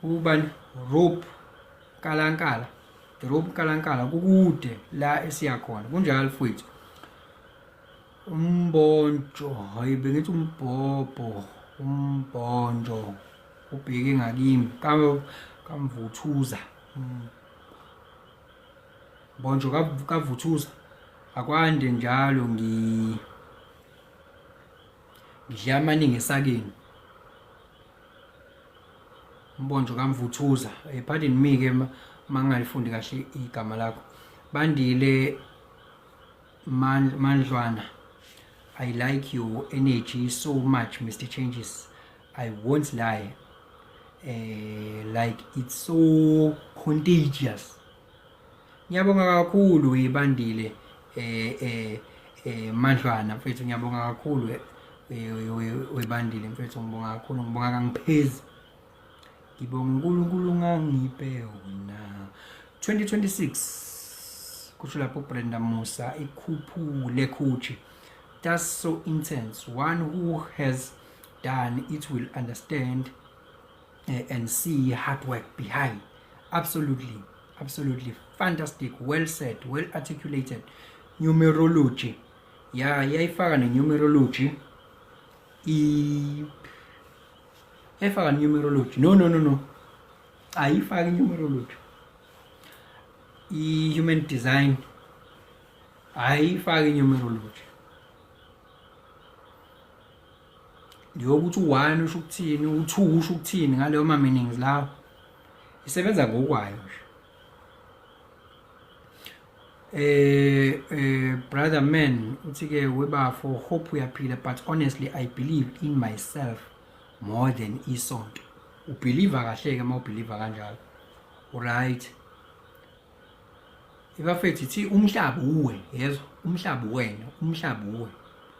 ubani, rope Nkalankala, the rope Nkalankala, kukude la esiya khona. Kunjalo mfowethu. Umbonjo, hayi, bengithi umbhobho, umbonjo ubheke ngakimi kamvuthuza, mbonjo kavuthuza. Akwande njalo, ngidla amaningi esakeni. Mbonjo kamvuthuza, pardon me ke mangalifundi kahle igama lakho. Bandile Mandlwana, I like your energy so much, Mr Changes. I won't lie, like it's so contagious. Ngiyabonga kakhulu ibandile Mandlwana mfethu, ngiyabonga kakhulu webandile mfethu, ngibonga kakhulu, ngibonga kangiphezi. Ngibonga uNkulunkulu ngangiphe wona. 2026 kusho lapho Brenda Musa ikhuphule khuchi. That's so intense. One who has done it will understand and see hard work behind. Absolutely, absolutely fantastic. Well said, well articulated. Numerology, ya, iyayifaka ne-numerology, iyayifaka numerology. No, no, no, no, ayifaki numerology. I-human design ayifaki numerology. Njengokuthi u-1 usho ukuthini, u-2 usho ukuthini ngaleyo ma meanings lawo. Isebenza ngokwayo nje. Brother man uthi ke webafo hope uyaphila, but honestly I believe in myself more than isonto. Ubelieve kahle ke uma ubelieve kanjalo. Right. Ibafethu ithi umhlaba uwe, yezwa, umhlaba uwena, umhlaba uwe.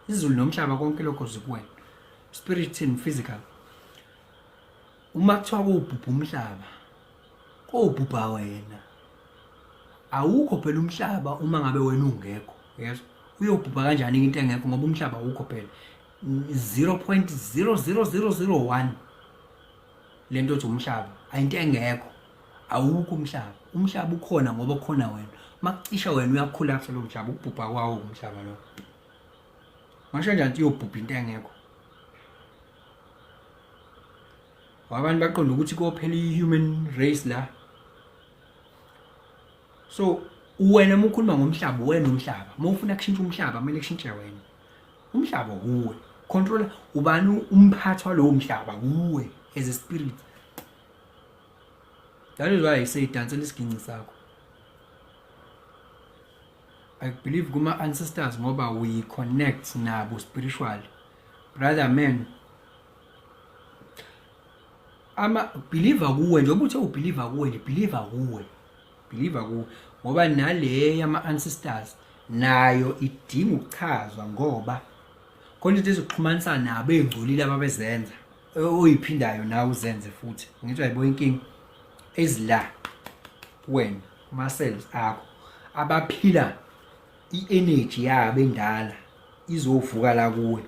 Izulu nomhlaba konke lokho zikuwena. Spirit and physical. Uma kuthiwa kobhubha umhlaba, kobhubha wena. Awukho phela umhlaba uma ngabe wena ungekho, yezwa. Uyobhubha kanjani into engekho ngoba umhlaba awukho phela. 0.00001 lento othi umhlaba ayinto engekho, awukho umhlaba. Umhlaba ukhona ngoba ukhona wena. Makucisha wena uyakhulapsa lo mhlaba, ukubhubha kwawo umhlaba lo. Ngasho kanjani ukuthi uyobhubha into engekho? Abantu baqonda ukuthi kophela i-human race la. So wena uma ukhuluma ngomhlaba, wena umhlaba. Uma ufuna kushintsha umhlaba, kumele kushintshe wena. Umhlaba kuwe. Control ubani umphathi walowo mhlaba kuwe as a spirit. That is why I say dansela isiginci sakho. I believe kuma ancestors ngoba we connect nabo spiritually. Brother man, ama believer kuwe njengoba uthe ubeliever kuwe nje, believer kuwe, believer kuwe, ngoba nale yama ancestors nayo idinga ukuchazwa ngoba khona izinto ezoxhumanisa nabo ezingcolile ababezenza oyiphindayo nawe uzenze futhi. Ngithi ayibo inkinga ezila wena kuma cells akho abaphila i-energy yabo endala izovuka la kuwe,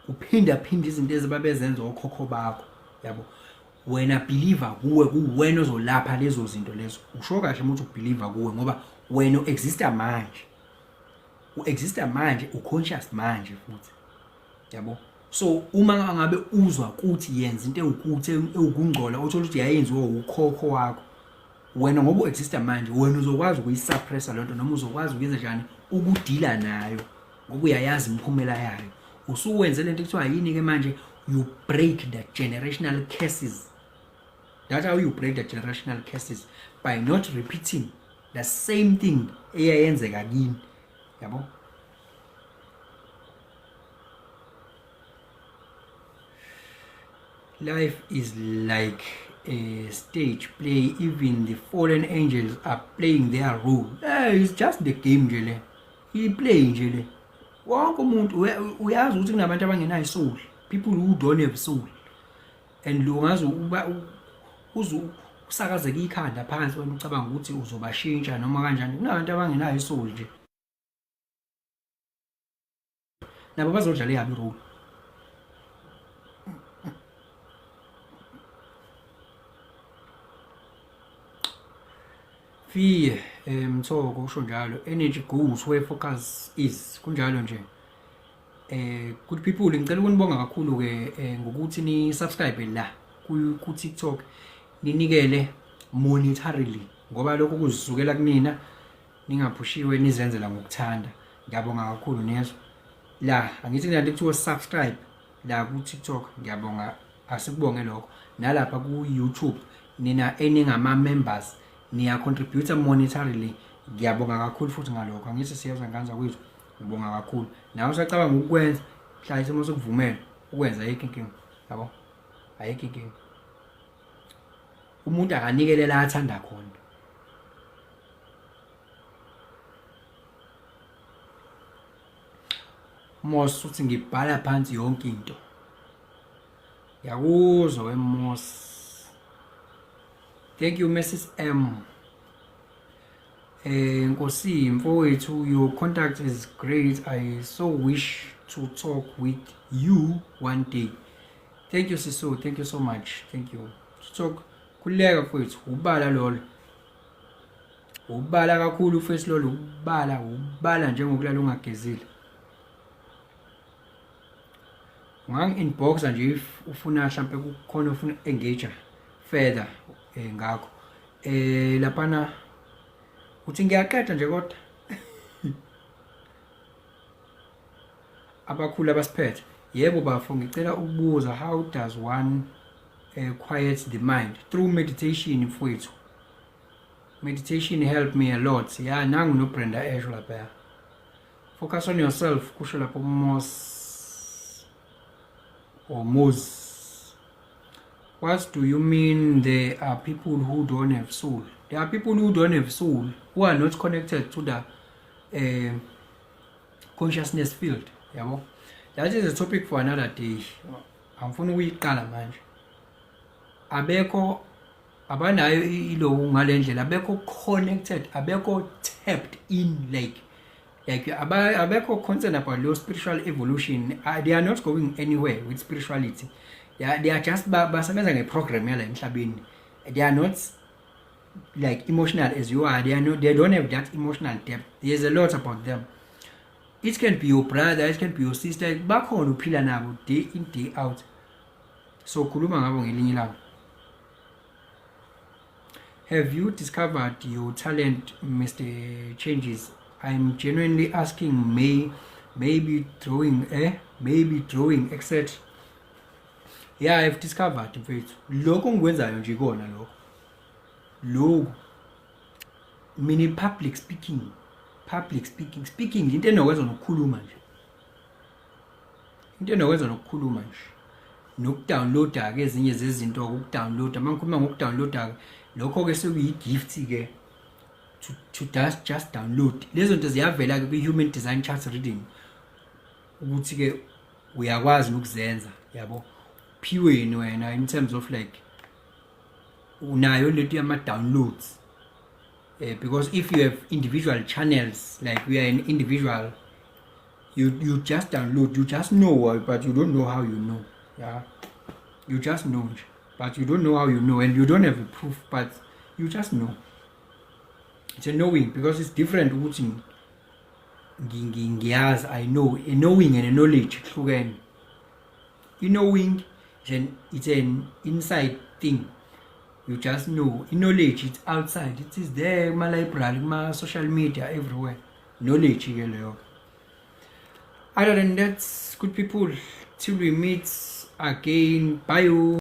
uphinda phinda izinto ezibabezenza okhokho bakho, yabo. Wena believer kuwe, kuwena ozolapha lezo zinto lezo. Usho kahle uma uthi ubeliever kuwe ngoba wena uexista manje, uexista manje, uconscious manje futhi, yabo. So uma ngabe uzwa ukuthi yenza into ewukuthi ewukungcola, uthola ukuthi yayenziwa ukhokho wakho, wena ngoba uexista manje, wena uzokwazi ukuyisuppressa lento noma uzokwazi ukuyenza njani ukudila nayo ngoba uyayazi imiphumela yayo. Usuwenze lento ekuthiwa yini ke manje, you break the generational curses. That's how you break the generational curses, by not repeating the same thing eyayenzeka kini, yabo. Life is like a stage play, even the fallen angels are playing their role. Hey, it's just the game nje le, i-play nje le. Wonke umuntu uyazi ukuthi kunabantu abangenayo soul, people who don't have soul, and lo ngazi uba uze usakazeke ikhanda phansi wena ucabanga ukuthi uzobashintsha noma kanjani. Kunabantu abangenayo isoul nje, nabo bazodlala eyabo irole. Fiye Mthoko usho njalo, energy goes where focus is, kunjalo nje. Good people, ngicela ukunibonga kakhulu ke ngokuthi ni subscribe la ku TikTok, ninikele monetarily ngoba lokho kuzisukela kunina, ningaphushiwe, nizenzela ngokuthanda. Ngiyabonga kakhulu nezwa la, angithi kunanto kuthiwa subscribe la ku TikTok, ngiyabonga, asikubonge lokho. Nalapha ku YouTube nina eningama members niya contribute monetarily, ngiyabonga kakhulu futhi ngalokho. Angithi siyezwa nganza kwethu, ngibonga kakhulu. Nawe usacabanga ukukwenza, mhla isimo sokuvumela ukwenza, ayikho inkinga, yabo, ayikho inkinga. Umuntu akanikele la athanda khona. Mos uthi ngibhala phansi yonke into. Ngiyakuzwa we Mos. Thank you Mrs M. Nkosi mfowethu, your contact is great. I so wish to talk with you one day. Thank you Siso, thank you so much. Thank you. To talk, khululeka mfowethu, ubala lolo. Ubala kakhulu face lolo, ubala, ubala njengokulala ungagezile. Ungangi-inboxa nje if ufuna mhlampe kukhona ufuna engage further ngakho. Laphana uthi ngiyaqeda nje kodwa abakhulu abasiphethe. Yebo bafo, ngicela ukubuza, how does one quiet the mind? Through meditation, mfowethu. Meditation helped me a lot. Ya, nangu noBrenda esho lapha, "Focus on yourself," kusho lapho Mos or Mos. What do you mean there are people who don't have soul? There are people who don't have soul who are not connected to the consciousness field, yabo. That is a topic for another day, angifuni ukuyiqala manje. Abekho abanayo iloku ngale ndlela, abekho connected, abekho tapped in, like abekho concerned about lo spiritual evolution. They are not going anywhere with spirituality. They are just basebenza ngeprogram yala emhlabeni. They are not like emotional as you are. They are not, they don't have that emotional depth. There's a lot about them. It can be your brother, it can be your sister, bakhona uphila nabo day in, day out. So khuluma ngabo ngelinye ilanga. Have you discovered your talent, Mr Changes? I'm genuinely asking. Maybe drawing, maybe drawing, etc. Yeah, I've discovered, mfethu. Lokho ngikwenzayo nje ikona lokho. Lokhu mina, public speaking, public speaking, speaking, into enokwenza nokukhuluma nje, into enokwenza nokukhuluma nje, nokudownloada ke ezinye zezinto, ukudownloada. Uma ngikhuluma ngokudownloada, lokho ke sekuyi-gift ke to just download lezo zinto. Ziyavela ke kwi-human design chart reading ukuthi ke uyakwazi nokuzenza, yabo, phiweni wena in terms of like unayo lento yama-downloads, because if you have individual channels, like we are an individual, you just download, you just know, but you don't know how you know. Yeah, you just know nje, but you don't know how you know, and you don't have a proof, but you just know. It's a knowing, because it's different ukuthi ngiyazi, I know. A knowing and a knowledge kuhlukene. I-knowing it's an inside thing, you just know. I-knowledge, it's outside, it is there kuma-library, kuma-social media, everywhere. Knowledge ke leyo. Other than that, good people, till we meet again, bye.